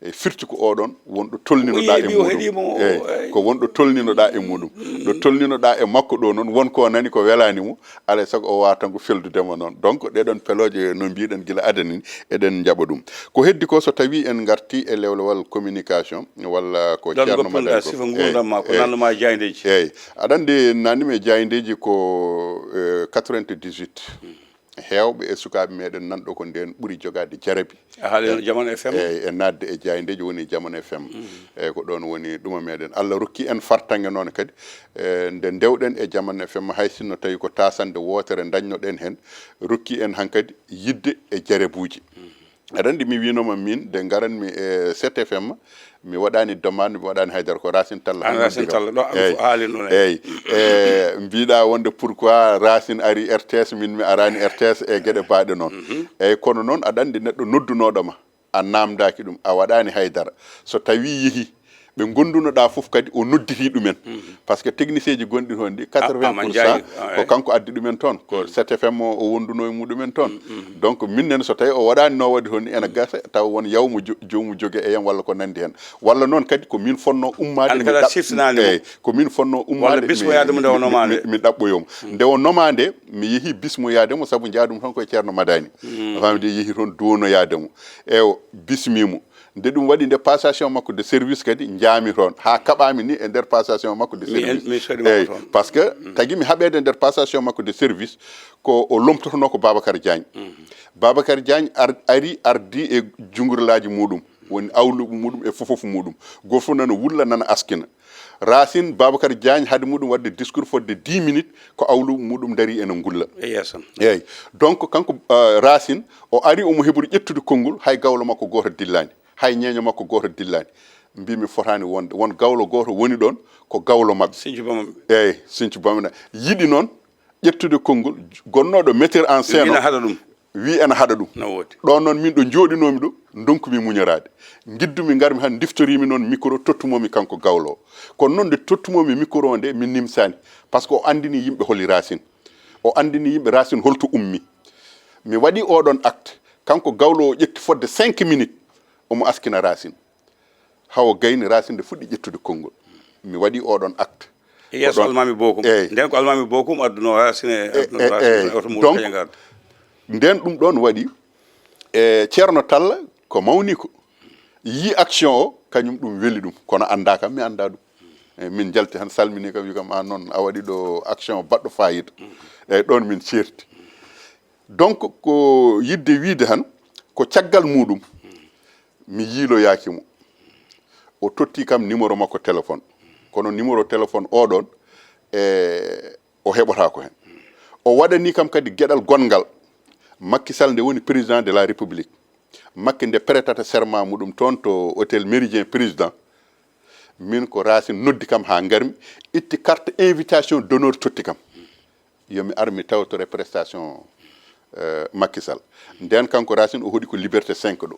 e firti ko oɗon wonɗo tolninoɗa e muɗum. Eyi, ko wonɗo tolninoɗa e muɗum. Ɗo tolninoɗa e makko ɗo noon, won ko nani ko welani mo, alay sago o wawa tan ko feldudema noon. Donc, ɗeɗon pelooje no mbiɗen gila adani, eɗen njaɓa ɗum. Ko heddi ko, so tawi en ngarti e lewlewal communication, walla ko Ceerno Madani ko sifa ngurdam ma, ko nannduma e jaayndeeji. Eyi, aɗa anndi nanndumi e jaayndeeji ko, eh, quatre-vingt-dix-huit. Heewɓe e sukaaɓe meɗen nan ɗo ko ndeen ɓuri jogaade jarabi. A haali no Jamano F M? Eyi, e naatde e jaayndeeji woni Jamano F M. Eyi, ko ɗoon woni ɗuma meɗen. Allah rokki en fartaŋŋe noon kadi, e, nde ndewɗen e Jamano F M, hay sinno tawi ko taasannde wootere ndañnoɗen heen, rokki en hankadi yiɗde e jarabuuji. Aɗa anndi mi wiinoma min nde ngaranmi e sept F M, mi waɗani demande, mi waɗani haydara, ko Racine Talla. An Racine Talla, ɗo am. Eyi. Ko haalin ɗon. Eyi. E, mbiɗa wonde pourquoi Racine ari R T S, min mi arani R T S e geɗe baaɗe noon. Eyi, kono noon aɗa anndi neɗɗo noddunoɗo ma, a namdaki ɗum, a waɗani haydara. So tawi yehi, ɓe gondunoɗa fof kadi o nodditi ɗumen. Par ce que technicien ji gonɗi toon ɗi, quatre-vingts pour cent ko kanko addi ɗumen toon, ko sept F M o, o wonduno e muɗumen toon. Donc, min nen so tawi o waɗani no waɗi toon ni, ena gasa taw won yawmo jo-, joomu joge e yam walla ko nandi hen. Walla noon kadi ko min fonno ummaade, mi ɗaɓɓoyomo. Nde o noma nde, mi yehi bismoyaade mo, sabu njaadum toon koye Ceerno Madani. A faami de, yehi toon duwonoyaade mo. Ewo, bismimo. Nde ɗum waɗi nde passation makko de service kadi njaami toon, haa kaɓaami ni e nder passation makko de service. Eyi, par ce que tagi mi haɓeede nder passation makko de service, ko o lomtotonoo ko Babacar Diagne. Babacar Diagne ar-, ari, ardi e jungirlaaji muɗum, woni awluɓe muɗum e fofof muɗum. Gooto fof nana wulla, nana askina. Racine, Babacar Diagne, hade muɗum waɗde discours fodde dix minutes, ko awluɓe muɗum ndarii ena ngulla. E yeeso. Eyi. Donc, kanko, eh, Racine, o ari omo heɓori ƴettude konngol, hay gawlo makko gooto dillaani, hay ñeeño makko gooto dillaani. Mbimi fotaani wonde, won gawlo gooto woni ɗoon, ko gawlo maɓɓe. Sinthiou Bamambé. Eyi, Sinthiou Bamambé. Yiɗi noon ƴettude konngol, gonnooɗo metteur en scène o. Wi ena haɗa ɗum. Wi ena haɗa ɗum. No woodi. Ɗoon noon min ɗo njooɗinoomi ɗo, ndonkumi muñoraade. Ngiddumi, ngarmi han, ndiftoriimi noon micro, tottumomi kanko gawlo o. Kono noon nde tottumomi micro o nde, mi nimsaani. Par ce que o anndini yimɓe holi Racine. O anndini yimɓe Racine holto ummi. Mi waɗi oɗon acte. Kanko gawlo o ƴetti fodde cinq minutes, omo askina Racine. Hawo gayni Racine nde fuɗɗi ƴettude konngol. Mi waɗi oɗon acte. E yeeso Almaami Bokum. Eyi. Nden ko Almaami Bokum adduno Racine, e, adduno e, Racine, eyi. Oto mo donc, kaña ngarda. Nden ɗum ɗoon waɗi, e, Ceerno Talla ko mawni ko. Yii action o, kañum ɗum weli ɗum. Kono annda kam, mi annda ɗum. E, min njalti han, salmini kam, wi kam, "An noon, a waɗi ɗo action baɗɗo fayida." Eyi, ɗoon min ceerti. Donc, ko yiɗde wiide han, ko caggal muɗum, mi yiiloyaaki mo. O totti kam numéro makko téléphone. Kono numéro téléphone oɗon, e o heɓotaako heen. O waɗani kam kadi geɗal gonngal. Macky Sall nde woni président de la République, Macky nde prêtata serment muɗum toon to hôtel Méridien Président, min ko Racine noddi kam haa ngarmi, itti carte invitation d'honneur totti kam. Yo mi ar mi tawtore prestation, eh, Macky Sall. Nden kanko Racine o hoɗi ko Liberté cinq ɗo.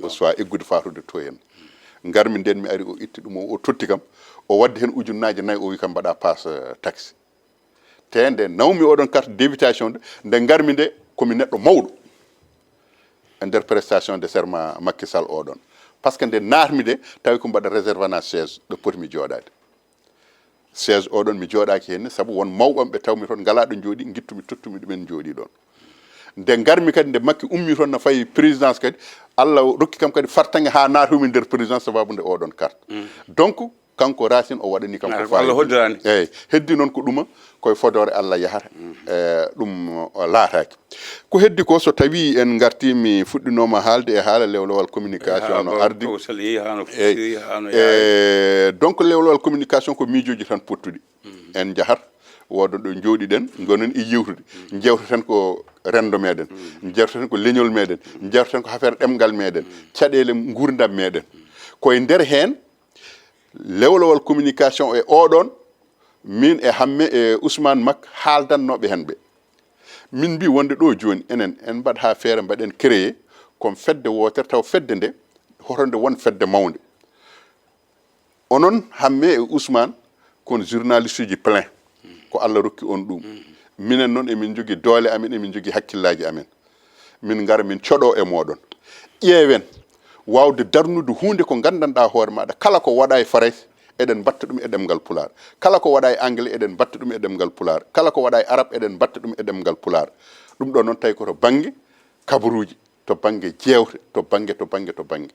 O suwa eggude fatude to en. Ngarmi nden mi ari o itti ɗum o, o totti kam. O waddi heen ujunnaaje nayi o wi kam mbaɗa passe, eh, taxe. Te nde nawmi oɗon carte d'invitation nde, nde ngarmi nde komi neɗɗo mawɗo e nder prestation de serment Macky Sall oɗon. Par ce que nde naatmi nde tawi ko mbaɗa réservana siège ɗo potmi jooɗaade. Siège oɗon mi jooɗaaki heen sabu won mawɓe am ɓe tawmi toon ngalaa ɗo njooɗi, ngittumi tottumi ɗumen njooɗi ɗoon. Nde ngarmi kadi nde Macky ummi toon no fayi présidence kadi, Allah rokki kam kadi fartaŋŋe haa naatumi nder présidence sababu nde oɗon carte. Donc kanko Racine o waɗani kam ko Allah faayi. Holdirani. Eyyi, heddi noon ko ɗuma, koye fodoore Allah yahata. Eh, ɗum o laataaki. Ko heddi ko, so tawi en ngarti, mi fuɗɗinooma haalde e haala lewlewal communication no ardi. Eyyi. Eh, donc lewlewal communication ko miijooji tan pottuɗi. En njahat, wooda ɗo njooɗiɗen, ngonen e yewtude. Njewteten ko renndo meɗen, njewteten ko leñol meɗen, njewteten ko affaire ɗemngal meɗen, caɗeele nguurndam meɗen. Koye nder heen, lewlewal communication e oɗon, min e Hamme e Ousmane Mak haaldannooɓe heen ɓe. Min mbi wonde ɗo jooni enen en mbaɗ haa feere mbaɗen créé comme fedde wootere, taw fedde nde hoto nde won fedde mawnde. Onon Hamme e Ousmane kon journaliste uji plein, ko Allah rokki on ɗum. Minen noon emin njogii doole amen, emin njogii hakkillaaji amen. Min ngara min coɗo e moɗon. Ƴeewen wawde darnude huunde ko nganndanɗaa hoore maɗa. Kala ko waɗa e Farayse, eɗen mbatta ɗum e ɗemngal Pulaar. Kala ko waɗa e Anglais, eɗen mbatta ɗum e ɗemngal Pulaar. Kala ko waɗa e Arab, eɗen mbatta ɗum e ɗemngal Pulaar. Ɗum ɗo noon tawi ko to bannge kabaruuji, to bannge jeewte, to bannge, to bannge, to bannge.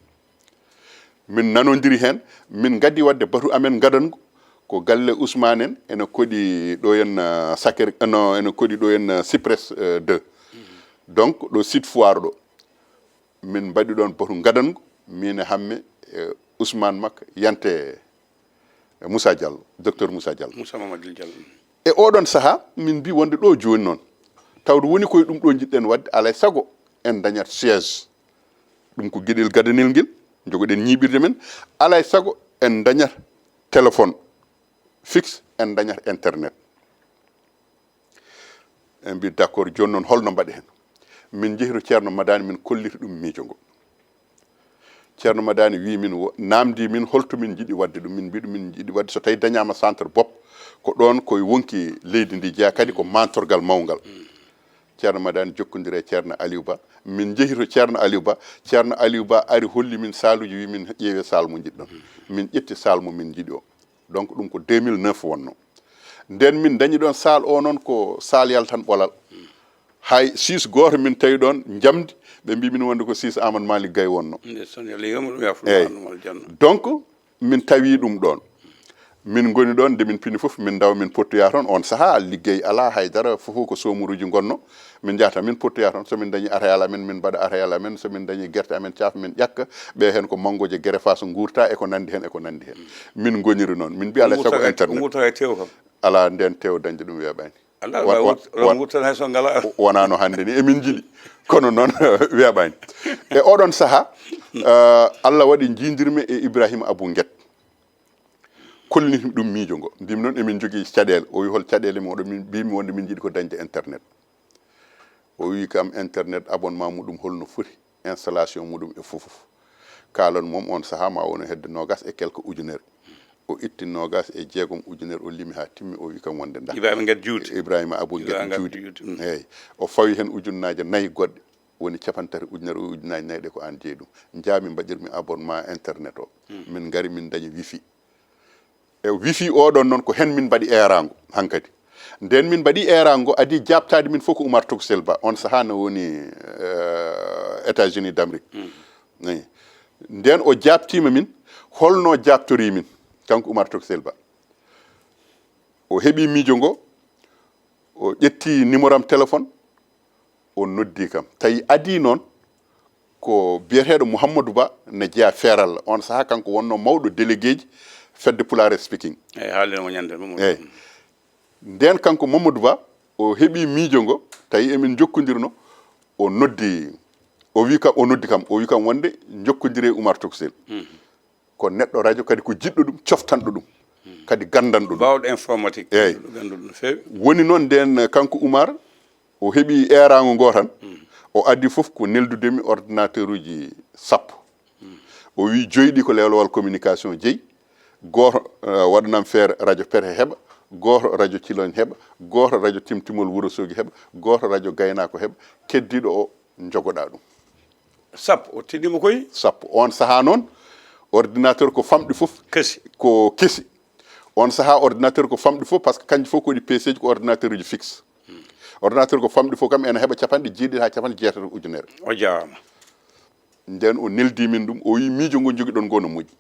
Min nanondiri heen, min ngaddi waɗde batu amen ngadangu ko galle Ousmane en, ene koɗi ɗo en, ah, Saker, no, ene koɗi ɗo en, ah, Cyprès, euh, deux. Donc, ɗo site foire ɗo. Min mbaɗi ɗoon batu ngadangu, min e Hamme, e Ousmane Makka, Yante, e Moussa Diallo, docteur Moussa Diallo. Moussa Mamadou Diallo. E oɗon sahaa, min mbi wonde ɗo jooni noon, tawde woni koye ɗum ɗo njiɗɗen waɗde, alay sago en dañat siège. Ɗum ko geɗel gadanel ngel, njogoɗen ñiiɓirde men. Alay sago en dañat téléphone fixe, en dañat internet. En mbi d'accord, jooni noon holno mbaɗi heen? Min njehi to Ceerno Madani, min kolliti ɗum miijo ngo. Ceerno Madani wi min, wo-, namdi min holto min njiɗi waɗde ɗum. Min mbi ɗum min njiɗi waɗde, so tawi dañaama centre bopp, ko ɗoon koye wonki leydi ndi jeyaa, kadi ko mantorgal mawngal. Ceerno Madani jokkondiri e Ceerno Aliou Ba. Min njehi to Ceerno Aliou Ba. Ceerno Aliou Ba ari holli min saaluuji, wi min ƴeewe saal mo njiɗɗon. Min ƴetti saal mo min njiɗi o. Donc ɗum ko deux mille neuf wonno. Nden min dañi ɗon saal o noon ko saal yaltan ɓolal. Hay siis gooto min tawi ɗon njamdi, ɓe mbi min wonde ko siis Amadou Malick Gaye wonno. Ndeysaan, yo Allah yurmo ɗum, yaafo ɗum, eyyi, ɗum aljanna. Donc min tawi ɗum ɗon. Min ngoni ɗon, nde min pini fof, min ndawa, min pottoya toon. On sahaa, liggey alaa, haydara, fof ko soomuruuji ngonno. Min njahata, min pottoya toon. So min dañi arayal amen, min mbaɗa arayal amen. So min dañi gerte amen, caafa, min ƴakka. Ɓe heen ko manngooje, gerefaas, nguurta, e ko nanndi heen, e ko nanndi heen. Min ngoniri noon. Min mbiya, alaa sago internet. Nguurta e tew kam. Alaa, ndeen tew dañde ɗum weeɓaani. Alaa, wa-, wa-, wa-, nguurta hay so ngalaa. Wonaa no hannde ni, emin njiɗi. Kono noon, weeɓaani. E oɗon sahaa, eh, Allah waɗi njiidirmi e Ibrahima Abou Nguet. Kollitmi ɗum miijo ngo. Mbimi noon emin njogii caɗeele. O wi hol caɗeele moɗon? Min mbimi wonde min njiɗi ko dañde internet. O wi kam internet abonnement muɗum holno foti, installation muɗum e fof fof. Kaalan mum on sahaa ma wonu hedde noogas e quelque ujunere. O itti noogas e jeegom ujunere, o limi haa timmi, o wi kam wonde nda. Ibrahima Ngat Juuti. Ibrahima Abou Ngat Juuti. Juuti, mm. Eyyi. O fawi heen ujunnaaje nayi goɗɗe. Woni cappanɗe tati ujunere, o ujunnaaje nayi ɗe ko aan jeyi ɗum. Njaami mbaɗirmi abonnement internet o. Mm. Min ngari min dañi wifi. E wifi oɗon noon ko heen min mbaɗi eeraango hankadi. Nden min mbaɗi eeraango, adii jaabtaade min fof ko Oumar Toksel Ba. On sahaa no woni, eh, États-Unis d'Amérique. Mm. Eyyi. Nden o jaabtiima min, holno jaabtorii min, kanko Oumar Toksel Ba. O heɓi miijo ngo, o ƴetti numéro am téléphone, o noddi kam. Tawi adii noon ko biyeteeɗo Mouhamadou Ba ne jeyaa Feeralla. On sahaa kanko wonno mawɗo délégué ji fedde Pulaar Speaking. Eyi, haalden o ñande ɗum. Eyi. Nden kanko Mamadou Ba, o heɓi miijo ngo, tawi emin jokkondirno, o noddi, o wi kam, o noddi kam, o wi kam wonde jokkondire e Umar Tokosel. Ko neɗɗo radio, kadi ko jiɗɗo ɗum, coftanɗo ɗum, kadi ganndanɗo ɗum. Baawɗo informatique. Eyi. Gannduɗo no feewi. Woni noon nden kanko Umar, o heɓi eeraango ngo tan, o addi fof ko neldudemi ordinateur uji sappo. O wi joyi ɗi ko lewlewal communication jeyi, gooto, eh, waɗanam feere radio Perhe heɓa, gooto radio Ciloñ heɓa, gooto radio Timtimol Wuro Sogi heɓa, gooto radio Gaynaako heɓa, keddiiɗo o jogoɗa ɗum. Sappo, o teddima koye? Sappo. On sahaa noon, ordinateur ko famɗi fof. Kesi. Ko kesi. On sahaa ordinateur ko famɗi fof, parce que kanji fof ko ɗi P C ji, ko ordinateur uji fixe. Ordinateur ko famɗi fof kam ena heɓa capanɗe jeeɗiɗi haa capanɗe jeetati ujunere. O jaaraama. Nden o neldi min ɗum, o wi miijo ngo jogiɗon ngo no moƴƴi.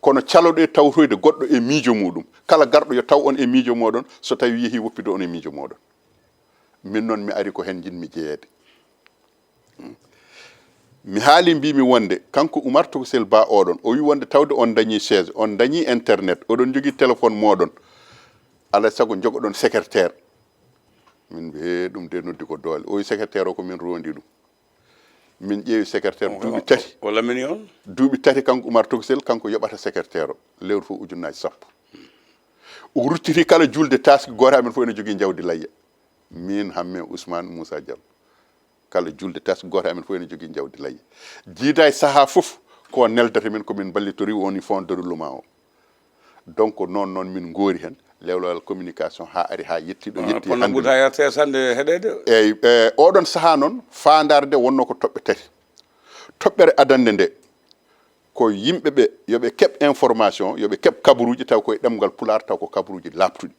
Kono caloɗe tawtoyde goɗɗo e miijo muɗum. Kala garɗo yo taw on e miijo moɗon, so tawi yehi woppido on e miijo moɗon. Min noon mi ari ko hen jinmi jeyeede. Hmm. Mi haali mbimi wonde kanko Umar Tokosel Ba oɗon, o wi wonde tawde on dañi chaise, on dañi internet, oɗon jogii téléphone moɗon. Alaa sago jogoɗon secrétaire. Min mbi he ɗum de noddi ko doole. O wi secrétaire o ko min rondi ɗum. Min ƴeewi secrétaire duuɓi tati. O lamini on? Duuɓi tati kanko Umar Tokosel, kanko yoɓata secrétaire o. Lewru fof ujunnaaji sappo. O ruttiti kala julde taski gooto amen fof ene jogii jawdi layya. Min, Hamme, Ousmane, Moussa Diallo. Kala julde taski gooto amen fof ene jogii jawdi layya. Jiida e sahaa fof ko neldata min, ko min mballitori woni fonds de roulement o. Donc noon noon min ngoori hen lewlewal communication haa ari haa yetti ɗo yetti Kono hannde. Ɓuuta R T S hannde heɗeede. Eyyi, e, oɗon sahaa noon faandaare nde wonnoo ko toɓɓe tati. Toɓɓere adannde nde ko yimɓe ɓe yo ɓe keɓ information, yo ɓe keɓ kabaruuji taw koye ɗemngal Pulaar, taw ko kabaruuji laaɓtuɗi.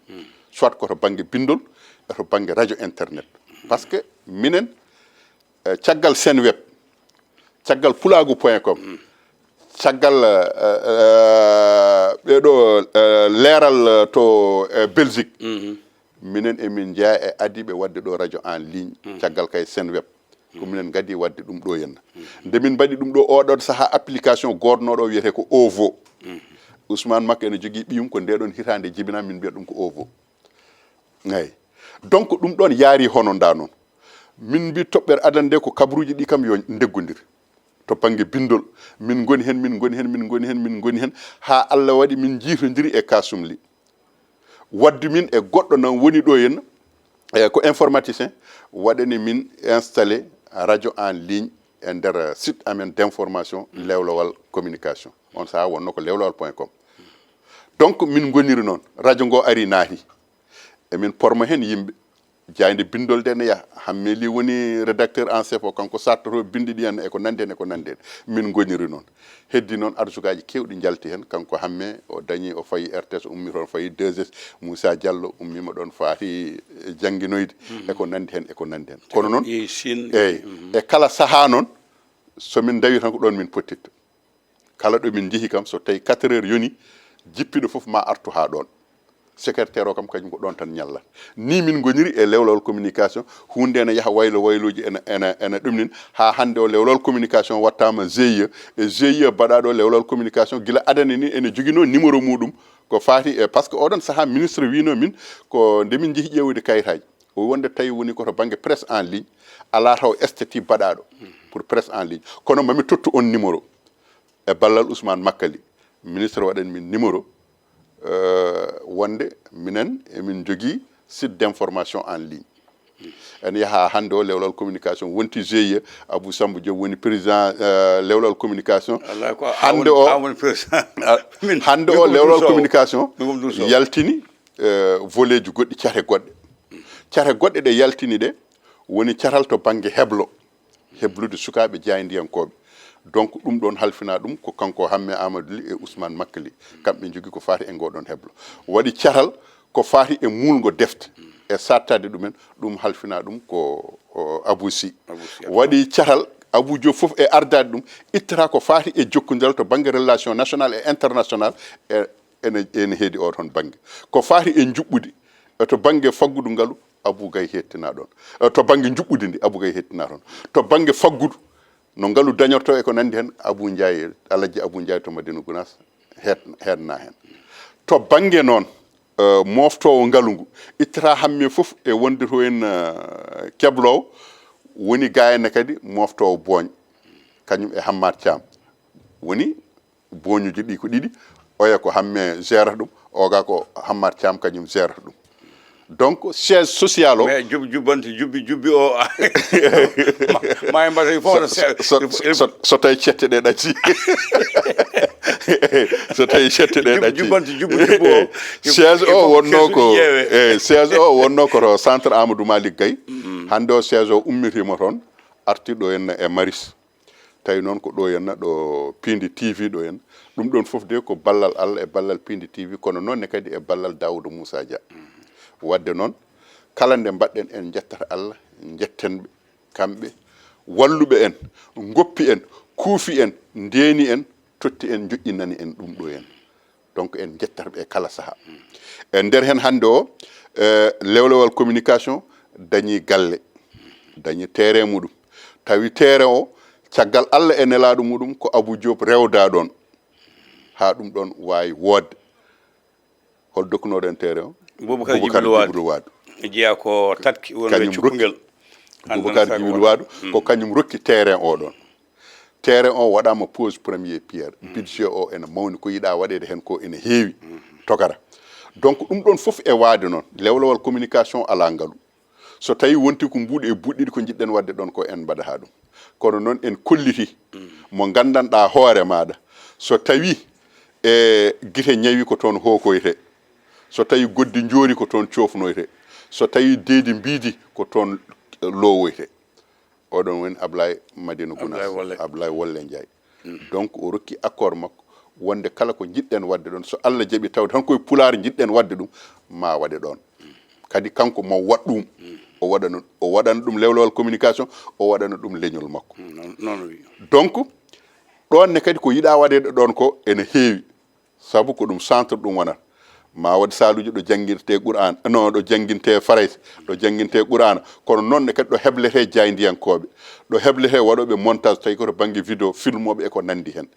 Soit ko to bannge binndol, e to bannge radio internet. Parce que minen, eh, caggal Senweb, caggal pulaagu point com, caggal, eh, eh, ɓeɗo, eh, leeral, eh, to, eh, Belgique, minen emin jeyaa e adiiɓe waɗde ɗo radio en ligne, caggal kay Senweb. Ko minen ngaddi waɗde ɗum ɗo henna. Nde min mbaɗi ɗum ɗo, oɗon sahaa application goodnooɗo o wiyetee ko Ovo. Ousmane Makka ene jogii ɓiyum, ko nde ɗon hitaande jibinaa, min mbiyata ɗum ko Ovo. Eyi. Donc ɗum ɗon yaari hono nda noon. Min mbi toɓɓere adannde ko kabaruuji ɗi kam yo ndeggondir. To bannge binndol, min ngoni hen, min ngoni hen, min ngoni hen, min ngoni hen, haa Allah waɗi min njiitondiri e Kasum Ly. Waddu min e goɗɗo nan woni ɗo henna, e ko informaticien, waɗani min installé radio en ligne e nder site amen d'information, lewlewal communication. On sahaa wonnoo ko lewlewal point com. Donc min ngoniri noon, radio ngo ari naati. Emin porma hen yimɓe. Jaaynde binndol nde ne yaha. Hamme Ly woni rédacteur en chef o, kanko sattoto binndi ɗi en e ko nanndi hen, e ko nanndi hen. Min ngoniri noon. Heddi noon arsukaaji keewɗi njalti hen. Kanko Hamme o dañi, o fayi R T S, o ummi toon, fayi deux S. Moussa Diallo ummiima ɗoon, faati e jannginoyde, e ko nanndi hen, e ko nanndi hen. Kono noon, Yehi Chine. Eyi, e kala sahaa noon, so min ndawi tan ko ɗoon min pottitto. Kala ɗo min njehi kam, so tawi quatre heures yoni, jippiɗo fof ma artu haa ɗoon. Secrétaire o kam kañum ko ɗoon tan ñallata. Ni min ngoniri e lewlewal communication, huunde ene yaha waylo waylooji ene, ene, ene ɗumnin, haa hannde o lewlewal communication wattaama G I E, e G I E baɗaaɗo lewlewal communication gila adana ni ene joginoo numéro muɗum, ko faati e, parce que oɗon sahaa ministre wiinoo min ko nde min njehi ƴeewoyde kayitaaji. O wonde tawi woni ko to bannge presse en ligne, alaa taw statut baɗaaɗo pour presse en ligne. Kono mami tottu on numéro. E ballal Ousmane Makka Ly, ministre waɗani min numéro, euh, wonde minen emin jogii site d'information en ligne. Ene yaha hannde o lewlewal communication wonti G I E, Abou Samba Diop woni président, euh, lewlewal communication. Wallahi ko Hannde o, Amadou président. Ah, Min, hannde min o ko ɗum lewlewal sowo. Communication Min ko ɗum sowo. Yaltini, euh, volet ji goɗɗi, cate goɗɗe. Cate goɗɗe ɗe yaltini ɗe woni catal to bannge heblo, heblude sukaaɓe jaayndiyankooɓe. Donc ɗum ɗoon halfina ɗum ko kanko Hamme Amadou Ly e Ousmane Makka Ly. Kamɓe njogii ko faati e ngoɗon heblo. Waɗi catal ko faati e muulgo defte e sattaade ɗumen, ɗum halfina ɗum ko, o, Abou Sy. Abou Sy. Waɗi catal Abou Diop fof e ardaade ɗum, ittata ko faati e jokkondiral to bannge relation national e international e ene, ene heedi o toon bannge. Ko faati e njuɓɓudi, e to bannge faggudu ngalu, Abou Gaye hettina ɗoon. E to bannge njuɓɓudi ndi, Abou Gaye hettina toon. To bannge faggudu, no ngalu dañorto e ko nanndi heen, Abou Ndiaye, Alhaji Abou Ndiaye to Madina Gounass, het-, heedna heen. To bannge noon, eh, mooftoowo ngalu ngu, ittata hamme fof e wonde to en, eh, kebloowo, woni gayna kadi mooftoowo booñ, kañum e Hammar Thiam. Woni booñuji ɗi ko ɗiɗi, oya ko hamme gérata ɗum, oga ko Hammar Thiam kañum gérata ɗum. Donc siège social o mais jub jubbante jubbi jubbi o ma e mbasa fof so, so, so, so tawi cette ɗe ɗacci so tawi cette ɗe ɗacci jubbante jubbi jubbi o siège o wonno ko e siège o wonno ko to centre Amadou Malick Gaye. Hannde o siège o ummitima toon, arti ɗo henna e Maris. Tawi noon ko ɗo henna ɗo Pindi T V ɗo henna. Ɗum ɗon fof de ko ballal Allah e ballal Pindi T V, kono noon ne kadi e ballal Daouda Moussa Dia. Wadde noon kala nde mbaɗɗen en njettata Allah, njetten ɓe kamɓe walluɓe en, ngoppi en, kuufi en, ndeeni en, totti en, joƴƴinani en ɗum ɗo henna. Donc en njettata ɓe kala saha. E nder hen hannde o, eh, lewlewal communication dañi galle, dañi terrain muɗum. Tawi terrain o caggal Allah e nelaɗo muɗum ko Abou Diop rewda ɗon ha ɗum ɗon wawi wodde. Hol dokkunoɗo en terrain o? Boubacar Djibril Wade. Jeeya ko tatki wonɓe cukkugel. Boubacar Djibril Wade ko kañum rokki terrain o ɗon. Terrain o waɗama pose premier pierre. Budget o ene mawni, ko yiɗa waɗede hen ko ene heewi togara. Donc ɗum ɗon fof e waade noon lewlewal communication ala ngalu. So tawi wonti ko mbuuɗi e buuɗiɗi ko jiɗɗen wadde ɗon ko en mbaɗa ha ɗum. Kono noon en kolliti mo gandanɗa hoore maɗa, so tawi e gite ñawi ko toon hokoyte, so tawi goddi joori ko toon cofnoyte, so tawi deedi mbiidi ko toon lowoyte. Oɗon woni Ablaye Madina Gounass, Ablaye Wolle Ndiaye. Donc o rokki accord makko wonde kala ko jiɗɗen wadde ɗon, so Allah jaɓi, tawde tan koye pulaar jiɗɗen wadde ɗum, ma waɗe ɗon. Kadi kanko ma waɗ ɗum. O waɗana o waɗana ɗum lewlewal communication, o waɗana ɗum leñol makko. Donc ɗon ne kadi ko yiɗa waɗede ɗon ko ene heewi. Sabu ko ɗum centre ɗum wonata. Ma waɗ saluji ɗo janngirte Qur'an, no ɗo jannginte Farayse, ɗo jannginte Qur'ana. Kono noon ne kadi ɗo heblete jaayndiyankooɓe, ɗo heblete waɗooɓe montage, tawi ko to bannge vidéo, filmooɓe e ko nanndi heen.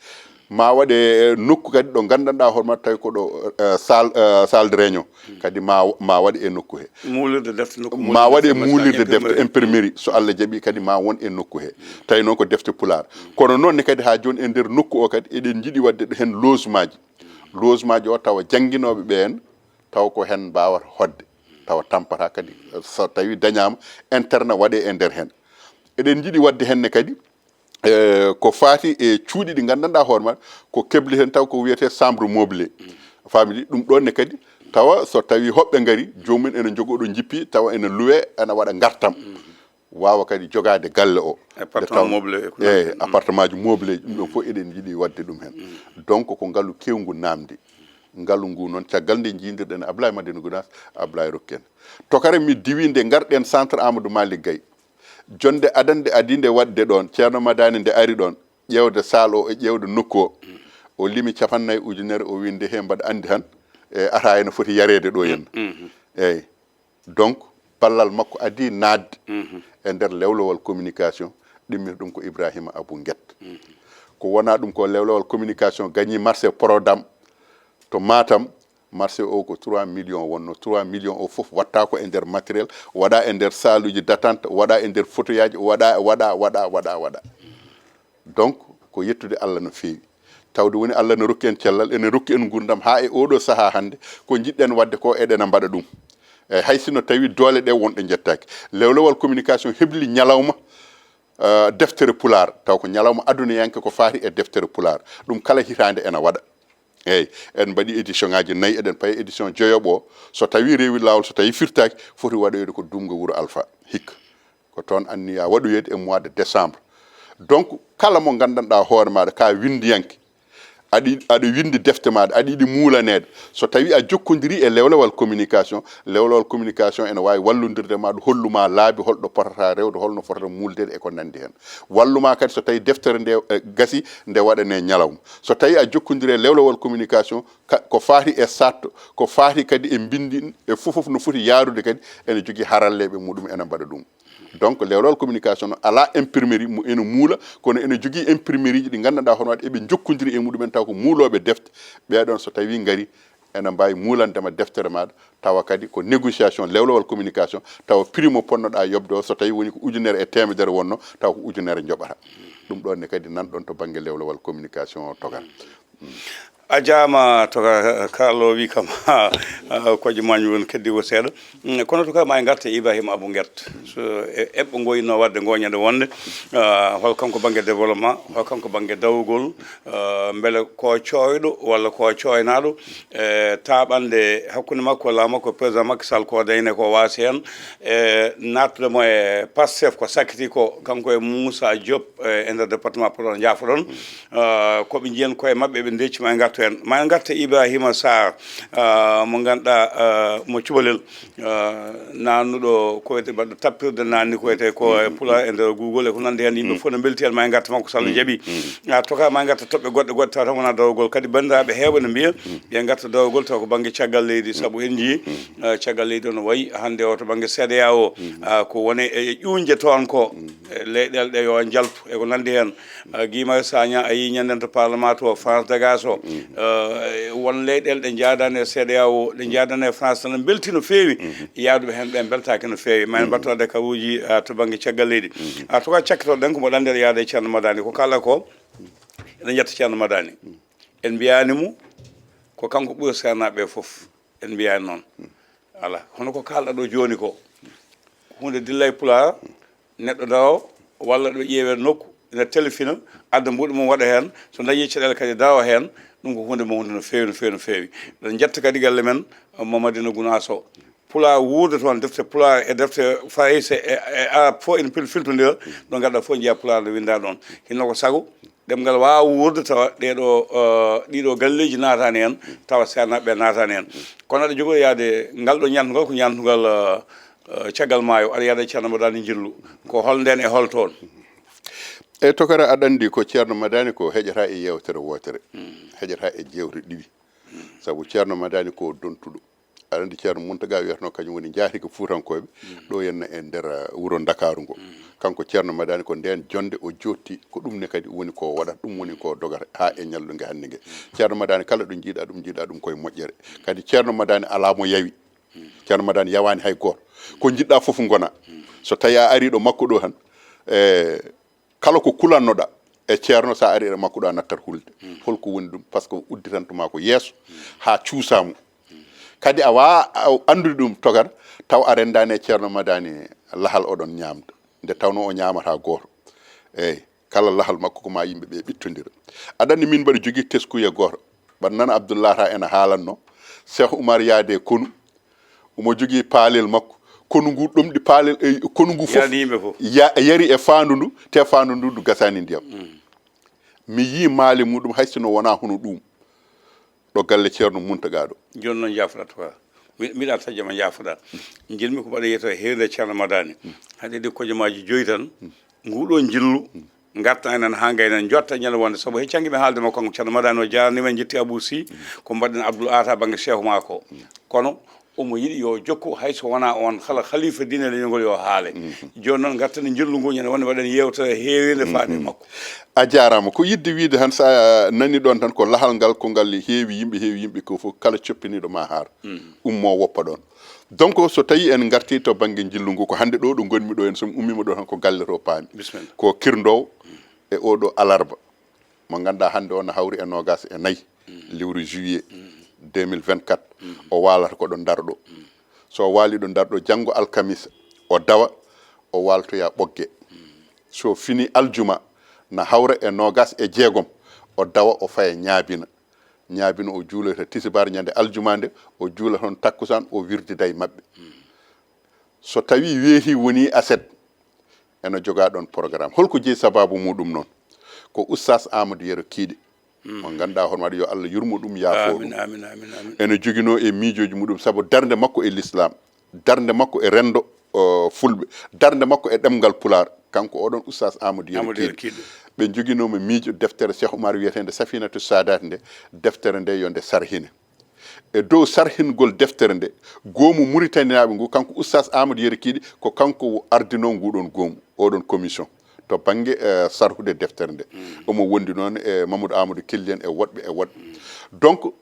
Ma waɗe nokku kadi ɗo nganndanɗaa hoore ma, tawi ko ɗo eh, salle eh, salle de réunion. Kadi ma ma waɗe e nokku he. Muulirde defte nokku Ma waɗe muulirde defte, imprimerie, so Allah jaɓi kadi ma won e nokku he. Tawi noon ko defte pulaar. Kono noon ne kadi haa jooni e nder nokku o kadi eɗen njiɗi waɗde heen logement ji. Logement ji o tawa jannginooɓe ɓeen tawa ko heen mbaawata hoɗde, tawa tampata kadi so tawi dañaama interne waɗe e nder heen. Eɗen njiɗi waɗde heen ne kadi eh, ko faati e cuuɗi ɗi nganndanɗaa hoore ma ko kebli heen taw ko wiyetee chambre meublé. Famidi ɗum ɗoon ne kadi tawa so tawi hoɓɓe ngari joomum ene njogoo ɗo njippi tawa ene luwe ene waɗa ngartam. Waawa kadi jogaade galle o. Appartement meublé e ko nanndi Eyi, appartement ji meublé ji ɗum ɗon fof eɗen njiɗi waɗde ɗum heen. Donc ko ngalu kewngu naamndi. Ngalu ngu noon caggal nde njiidirɗen Ablaye Madina Gounass, Ablaye rokki en. Tokare mi diwi nde ngarɗen centre Amadou Malick Gaye. Jonde adande adi nde waɗde ɗoon, Ceerno Madani nde ari ɗoon ƴeewde salle o e ƴeewde nokku o. O limi capannayyi ujunere, o wi nde he mbaɗa anndi tan e ata ene foti yareede ɗo henna. Eyi. Donc ballal makko adii naatde e nder lewlewal communication, ɗimmita ɗum ko Ibrahima Abou Nguet. Ko wona ɗum ko lewlewal communication gañi marché Prodam to Matam. Marché o ko trois millions wonno, trois millions o fof watta ko e nder matériel, waɗa e nder saluji d'attente, waɗa e nder photoyaji, waɗa waɗa waɗa waɗa waɗa. Donc ko yettude Allah no feewi. Tawde woni Allah no rokki en cellal, ene rokki en nguurndam haa e oɗo sahaa hannde ko njiɗɗen waɗde ko eɗena mbaɗa ɗum. Eyi, hay sinno tawi doole ɗe wonɗo njettaaki. Lewlewal communication hebli ñalawma eh, deftere pulaar, taw ko ñalawma adunayanke ko faati e deftere pulaar. Ɗum kala hitaande ena waɗa. Eyi, en mbaɗi édition ngaji nayi, eɗen payi édition joyoɓo o. So tawi rewi laawol, so tawi firtaaki, foti waɗoyde ko dumga wuro Alpha hikka. Ko toon anniya waɗoyede e mois de décembre. Donc kala mo nganndanɗaa hoore maaɗa ka winndiyanke, aɗa yiɗi aɗa winndi defte maaɗa, aɗa yiɗi muulaneede, so tawi a jokkondirii e lewlewal communication, lewlewal communication ene waawi wallondirde ma ɗo, hollu ma laabi holɗo potata rewde, holno fotata muuldeede e ko nanndi heen. Wallu ma kadi so tawi deftere nde eh, gasi, nde waɗane ñalawma. So tawi a jokkondirii e lewlewal communication, ka- ko faati e satto, ko faati kadi e mbinndi e fof fof no foti yaarude kadi, ene jogii haralleeɓe muɗum ene mbaɗa ɗum. Donc lewlewal communication noon alaa imprimerie mo ene muula, kono ene jogii imprimerie ji ɗi nganndanɗaa hono waɗi eɓe njokkondiri e muɗumen taw ko muulooɓe defte. Ɓeeɗoon so tawi ngari ene mbaawi muulande ma deftere maaɗa, tawa kadi ko négociation, lewlewal communication, tawa prix mo ponnoɗaa yoɓde o, so tawii woni ko ujunere e teemedere wonno, tawa ko ujunere njoɓata. Ɗum ɗoon ne kadi nan ɗoon to bannge lewlewal communication o, Togar. A jaama, Togar, Carlo wi kam, ah, kooje mañum won keddi ko seeɗa. Mm, kono, Togar, ma en ngarta e Ibrahima Abou Ngert. So e eɓɓo ngo yinno waɗde ngo ñande wonde, ah, hol kanko bannge développement, hol kanko bannge dawrugol, ah, mbele ko cooyɗo walla ko cooynaaɗo, e taaɓande hakkunde makko, laamu makko, président Macky Sall, ko dayne ko waasi heen, e naatde mo e Pastef ko sakkiti ko, kanko e Moussa Diop, e, e nder département Podor, njaafoɗon. Ah, ko ɓe njiyan koye maɓɓe, ɓe ndecci ma en ngartu heen. Ma en ngarta Ibrahima Sarr, ah, mo ngannduɗaa, ah, mo cubalel, ah, naannuɗo ko wiyetee baɗɗo tappirde naanni ko wiyetee ko e Pulaar e nder Google e ko nanndi heen. Yimɓe fof no mbelti heen, ma en ngarta makko so Allah jaɓi. Ah, Togar, ma en ngarta toɓɓe goɗɗe goɗɗe tawa tan wonaa dawrugol. Kadi banndiraaɓe heewɓe no mbiya, ɓe ngarta dawrugol tawa ko bannge caggal leydi, sabu en njii, ah, caggal leydi o no wayi hannde o to bannge C D A O, ah, ko woni e ƴuuñde toon ko, e leyɗeele ɗe yo njaltu e ko nanndi heen. Ah, Guy Marius Sagna a yii ñanden to parlement to, France dégage o. Ah, won leyɗeele ɗe njaadaani e C D A O, ɗe njaadaani e France tan, mbelti no feewi. Yahduɓe heen ɓe mbeltaaki no feewi. Ma en mbattu adde karuuji, ah, to bannge caggal leydi. Ah, Togar, cakkitoɗen ko mboɗo anndi aɗa yahda e Ceerno Madani. Ko kaalɗaa ko, eɗen njetta Ceerno Madani. En mbiyaani mo ko kanko ɓuri seernaaɓe ɓe fof. En mbiyaani noon. Alaa. Hono ko kaalɗaa ɗo jooni ko, huunde dilla e Pulaar, neɗɗo dawa, walla ɗo ƴeewe nokku, ina telefina, adda mbuuɗi mum waɗa heen, so dañii caɗeele kadi dawa heen, ɗum ko huunde mawde no feewi, no feewi, no feewi. Eɗen njetta kadi galle men, Mamadina Gunaas o. Pulaar wuurda toon, defte Pulaar e defte Farayse e, e Arab fof ene pil-, filtondira, ɗo ngarɗaa fof njiyaa Pulaar no winndaa ɗoon. Hinno ko sago, ɗemngal waawa wuurde tawa ɗeeɗo, eh, ɗiɗo galleeji naataani heen, tawa seernaaɓe ɓe naataani heen. Kono aɗa jogori yahde ngal ɗo ñaamtungal, ko ñaamtungal, eh, eh, caggal maayo, aɗa yahda e Ceerno Madani Njillu. Ko hol ndeen e hol toon? E, Togar, aɗa anndi ko Ceerno Madani ko heƴata e yeewtere wootere, heƴata e jeewte ɗiɗi. Sabu Ceerno Madani ko dontuɗo. Aɗa anndi Ceerno Muntaga wiyatnoo kañum woni njaatigi Fuutankooɓe, ɗo henna e nder, uh, wuro Ndakaaru ngo. Kanko Ceerno Madani ko ndeen jonnde o jooɗti, ko ɗum ne kadi woni ko waɗata, ɗum woni ko dogata haa e ñallunnge hannde nge. Ceerno Madani kala ɗo njiiɗaa ɗum, njiiɗaa ɗum koye moƴƴere. Kadi Ceerno Madani alaa mo yawi. Ceerno Madani yawaani hay gooto. Ko njiɗɗaa fof ngona. So tawii a arii ɗo makko ɗo tan, e, kala ko kulannoɗaa e Ceerno, so a arii e makko ɗo, a nattat hulde. Holko woni ɗum? Parce que o udditanto ma ko yeeso haa cuusaa mo. Kadi a waawaa anndude ɗum, Togar, taw a renndaani e Ceerno Madani lahal oɗon ñaamda. Nde tawnoo o ñaamataa gooto. Eey, kala lahal makko ko ma yimɓe ɓe ɓittondira. Aɗa anndi min mbaɗa jogii teskuya gooto. Mbaɗa nana Abdullahi Tah ena haalannoo. Cheikh Oumar yaade konu. Omo jogii paalel makko. Konu ngu ɗomɗi paalel, e konu ngu fof. Yarani yimɓe fof. Ya-, yari e faandu ndu, te faandu ndu ndu gasaani ndiyam. Mi yii maale muɗum hay si no wonaa hono ɗuum. Ɗo galle Ceerno Muntaga ɗo. Jooni noon njaafoɗaa, Togar. Mi-, mbiɗa tajja ma njaafoɗaa. Njiɗmi ko mbaɗa yeewtere heewnde Ceerno Madani. Haɗi ɗi kojomaaji joyi tan. Nguɗo njillu. Ngarta enen haa ngaynen, jotta ñande wonde, sabu he canngi mi haalde makko, kanko Ceerno Madani o, jaaraniima, en njetti Abou Sy, ko mbaɗɗen Abdoul Ataa bannge Cheikh maa ko. Kono omo yiɗi yo jokku, hay so wonaa oon kala khalifa diine leñol ngol yo haale. Jooni noon, ngarten e njillu ngu, ñande wonde mbaɗen yeewtere heewiinde faade e makko. A jaaraama. Ko yiɗde wiyde tan, so a nanii ɗoon tan, ko lahal ngal, ko ngal heewi yimɓe, heewi yimɓe, ko fof kala coppiniiɗo ma haar, ummo woppa ɗoon. Donc, so tawii en ngartii to bannge njillu ngu, ko hannde ɗo, ɗo ngonmi ɗo, en so mi ummiima ɗo tan, ko galle to paami. Bisimilla. Ko kirndoowo e oo ɗo alarba, mo ngannduɗaa hannde o no hawri e noogaas e nayi lewru juillet deux mille vingt-quatre. O waalata ko ɗo Ndar ɗo. So o waalii ɗo Ndar ɗo, janngo alkamisa, o dawa, o waaltoya Ɓoggee. So fini aljuma, na hawra e noogaas e jeegom, o dawa, o faya Ñaabina. Ñaabina o juuloyta tisibaar ñande aljuma nde, o juula toon takkusaan, o wirdida e maɓɓe. So tawii weeti wonii aset, ene jogaa ɗoon programme. Holko jeyi sabaabu muɗum noon? Ko Oustaz Amadou Yero Kiiɗe, mo ngannduɗaa hono maɗa, yo Allah yurmo ɗum, yaafoo ɗum. Amin, amin, amin, amin. Ene joginoo e miijooji muɗum, sabu darnde makko e Lislaam, darnde makko e renndo, o, Fulɓe, darnde makko e ɗemngal Pulaar. Kanko oɗon Oustaz Amadou Yero Amadou Yero Kiiɗe. Kiiɗe. Ɓe njoginooma miijo deftere Cheikh Oumar wiyeteende Safinatu Saadaat nde, deftere nde yo nde sarhine. E dow sarhingol deftere nde, goomu Muritaninaaɓe ngu, kanko Oustaz Amadou Yero Kiiɗe, ko kanko ardinoo nguɗon goomu, oɗon commission, to bannge, eh, sarhude deftere nde. Omo wondi noon e Mamadou Amadou Kelli en e woɗɓe e woɗɓe. Donc,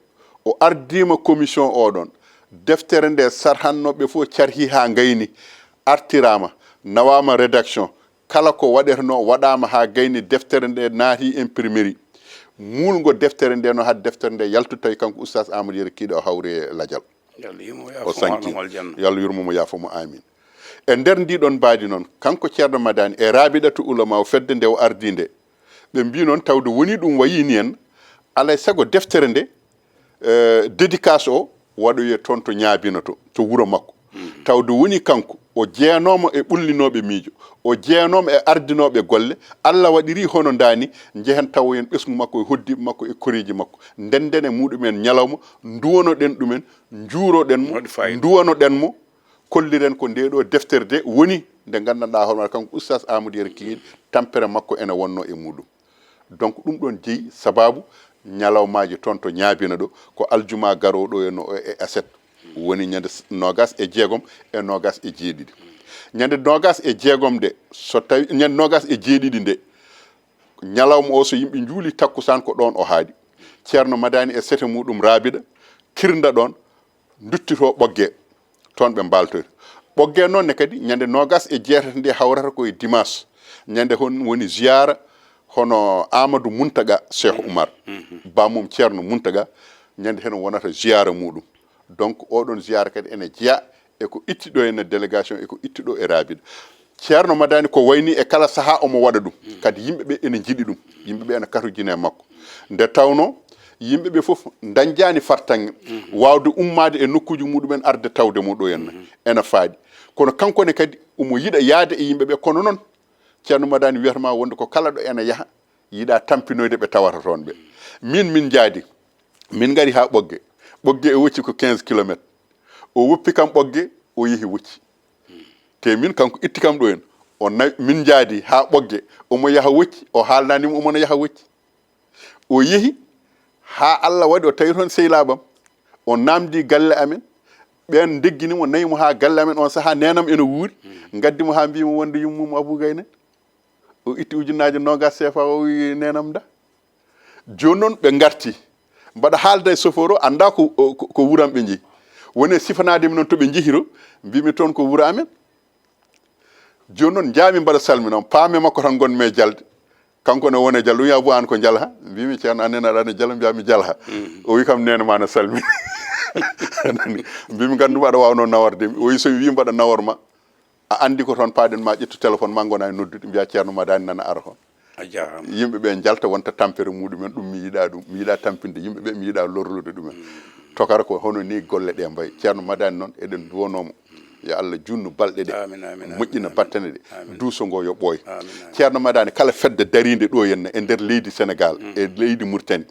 O ardiima commission oɗon. Deftere nde sarhannoɓe fof carhi haa ngayni, artiraama, nawaama rédaction. Kala ko waɗeteno waɗaama haa gayni, deftere nde naati imprimerie. Muulngo deftere nde no haa deftere nde yaltu, tawi kanko Oustaz Amadou Yero Kiiɗe o hawri e lajal. Yo Allah yurmo mo, o yaafo mo, sanki. Arno mo aljanna. Yo Allah yurmo mo, yaafo mo, amin. E nder ndi ɗon mbaadi noon, kanko Ceerno Madani e Rabiɗatu Ulama o fedde nde o ardii nde, ɓe mbii noon tawde woni ɗum wayi ni en, alay sago deftere nde, eh, dédicace o waɗoye toon to Ñaabina to, to wuro makko. Tawde woni kanko, o jeenoomo e ɓullinooɓe miijo, o jeenoomo e ardinooɓe golle. Alla waɗiri hono ndaani, njehen tawoyen ɓesngu makko e hoddiiɓe makko e koreeji makko. Ndennden e muɗumen ñalawma, nduwanoɗen ɗumen, njuuroɗen mo, waɗi fayida. Nduwanoɗen mo, kolliren ko nde ɗo deftere de woni nde nganndanɗaa hoore makko kanko Oustaz Amadou Yero Kiiɗe, tampere makko ene wonno e muɗum. Donc ɗum ɗon jeyi sababu ñalawmaaji toon to Ñaabina ɗo, ko aljuma garooɗo e no, e, e aset. Woni ñande s-, noogas e jeegom e noogas e jeeɗiɗi. Ñande noogas e jeegom nde, so tawi, ñande noogas e jeeɗiɗi nde, ñalawma o so yimɓe njuuli takkusaan ko ɗoon o haaɗi. Ceerno Madani e sete muɗum Rabiɗa, kirnda ɗoon, nduttitoo Ɓoggee, toon ɓe mbaaltoyta. Ɓoggee noon ne kadi, ñande noogas e jeetati nde hawrata ko e dimanche. Ñande hon woni ziyaara hono Amadou Mountaga Cheikh Oumar, bammum Ceerno Mountaga, ñande heen wonata ziyaara muɗum. Donc, oɗon ziyaara kadi ene jeyaa e ko itti ɗo e délégation, e ko itti ɗo e Rabiɗa. Ceerno Madani ko wayni e kala sahaa omo waɗa ɗum. Kadi yimɓe ɓe ene njiɗi ɗum. Yimɓe ɓe ene katujina e makko. Nde tawno yimɓe ɓe fof dañjaani fartaŋŋe waawde ummaade e nokkuuji muɗumen arde tawde mo ɗo henna. Ene faaɗi. Kono kanko ne kadi omo yiɗa yahde e yimɓe ɓe. Kono noon, Ceerno Madani wiyata ma wonde ko kala ɗo ene yaha, yiɗa tampinoyde ɓe tawata toon ɓe. Min, min njaadi, min ngari haa Ɓoggee. Ɓoggee e Wocci ko quinze kilomètres. O woppi kam Ɓoggee, o yehi Wocci. Te min, kanko itti kam ɗo en. O nawi, min njaadi haa Ɓoggee, omo yaha Wocci, o haalnani mo omo no yaha Wocci. O yehi haa Alla waɗi o tawi toon sehilaaɓe am. O naamndi galle amen. Ɓeen ndeggini mo, nawi mo haa galle amen. On sahaa neenam ene wuuri. Ngaddi mo haa mbii mo wonde yummum Abou Gaye ne. O itti ujunnaaje noogas seefa, o wi neenam da. Jooni noon ɓe ngarti. Mbaɗa haalda e sofoor o, annda ko, ko, ko wuro am ɓe njehi. Woni e sifanaade mi noon to ɓe njehi to, mbii mi toon ko wuro amen. Jooni noon njaami mbaɗa salmina, paame makko tan ngonmi e jalde. Kanko ne woni e jalde, ɗum yaa bo aan ko jalha? Mbii mi, Ceerno, aan nene aɗa ene jalha? Mbiyaa mi jalha. O wi kam neene ma ne salmina. Mbii mi, nganndu aɗa waawnoo nawarde mi. O wi so mi wii mbaɗa nawor ma, a anndi ko toon paaɗen ma, ƴettu téléphone ma, ngona e noddude, mbiya Ceerno Madani nana ara toon. A jaaraama. Yimɓe ɓe njalta wonta tampere muɗumen, ɗum mi yiɗa ɗum. Mi yiɗa tampinde yimɓe ɓe, mi yiɗa lorlude ɗumen. Tokara ko hono ni golle ɗe mbayi. Ceerno Madani noon, eɗen nduwanoo mo. Yo Allah junnu balɗe ɗe, amin, amin, amin, moƴƴina amin, battane ɗe, amin, duuso ngo yo ɓooy. Amin, amin. Ceerno Madani, kala fedde dariinde ɗo henna e nder leydi Sénégal, e leydi Mauritanie,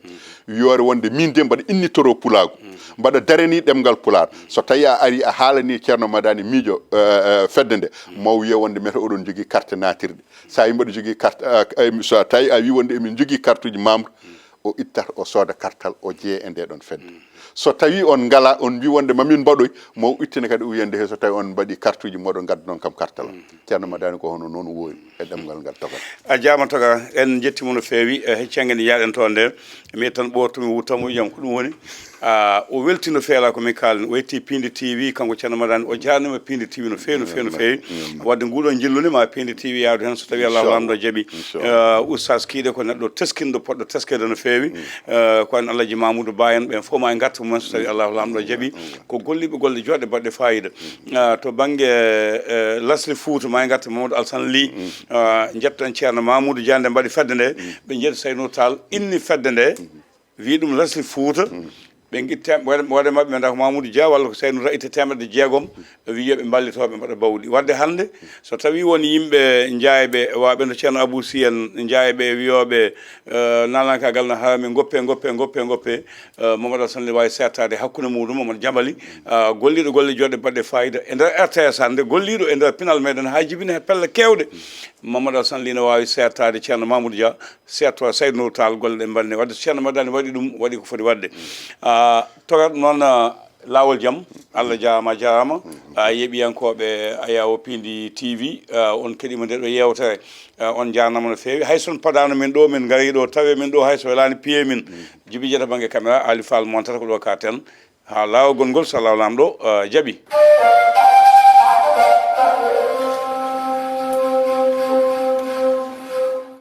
wiyoore wonde min de mbaɗa innitoro pulaagu, mbaɗa darani ɗemngal Pulaar. So tawi a ari a haalani Ceerno Madani miijo, eh, eh, fedde nde, mo wiya wonde mete oɗon jogii carte naatirɗe. So a wi mbaɗa jogii carte, eh, eh, so tawi a wi wonde emin jogii carte uji membre, o ittata, o sooda kartal, o jeeya e nde ɗon fedde. So tawi on ngala, on mbi wonde mamin mbaɗoy, mo ittina kadi o wiya nde he so tawi on mbaɗi carte uji moɗon ngaddanon kam kartal. Ceerno Madani ko hono noon woori e ɗemngal ngal tokara. A jaaraama tokara, en njettii mo no feewi, e hecci hange nde njaaɗen toon nde, mi tan ɓoortumi wuttamo yiyam ko ɗum woni. Ah, o weltii no feela ko min kaalni, o yetti Piindi T V, kanko Ceerno Madani, o jaarniima Piindi T V no feewi, no feewi, no feewi. Wadde nguɗo njillu ni ma Piindi T V yaadu heen so tawi Allahu Laamɗo jaɓi. Inchallah. Eh, Oustaz Kiiɗe ko neɗɗo teskinɗo, poɗɗo teskeede no feewi. Eh, ko en Alhaji Mamoudou Ba en, ɓen fof ma en ngartu mumen so tawi Allahu Laamɗo jaɓi. Ko golliiɓe golle jooɗɗe baɗɗe faayiida. Ah, to bannge, eh, Lasli Fuuta ma en ngartu Mamadou Alassane Ly. Ah, njetto en Ceerno Mamoudou Dia nde mbaɗi fedde nde. Ɓe njetti Saynou Tall, inni fedde nde. Wi ɗum Lasli Fuuta, ɓe ngitti tem-, waɗa, waɗa maɓɓe, mbiɗa ko Mamoudou Dia walla ko Saynou Tall itta teemedde jeegom, wi yo ɓe mballito, ɓe mbaɗa bawɗi. Wadde hannde, so tawi won yimɓe njaayɓe, waɓe no Ceerno Abou Sy en, njaayɓe, wiyooɓe, eh, naalankaagal no harami, ngoppe, ngoppe, ngoppe, ngoppe, eh, Mamadou Alassane Ly waawi seettaade hakkunde muɗum, Mamadou Jambali, ah, golliiɗo golle jooɗɗe baɗɗe faayiida e nder R T S hannde, golliiɗo e nder pinal meɗen haa jibini heen pelle keewɗe. Mamadou Alassane Ly no waawi seettaade Ceerno Mamoudou Dia, seetto Saydu Nour Tall golle ɗe mbaɗnee. Wadde so Ceerno Madani waɗi ɗum, waɗi ko foti waɗde. Ah, tokar noon, ah, Laawol jam, Allah jaaraama, a jaaraama. A yeɓiyankooɓe Ayawo Pindi T V, a, on keɗiima nde ɗo yeewtere. A, on njaarnama no feewi. Hay so on padaano min ɗo, min ngarii ɗo, tawee min ɗo, hay so welaani piyee min. Jibi Jata bannge caméra, Ali Fall montata ko ɗo ka ten. Haa laawol ngol, so Allah laamɗo, a, jaɓi.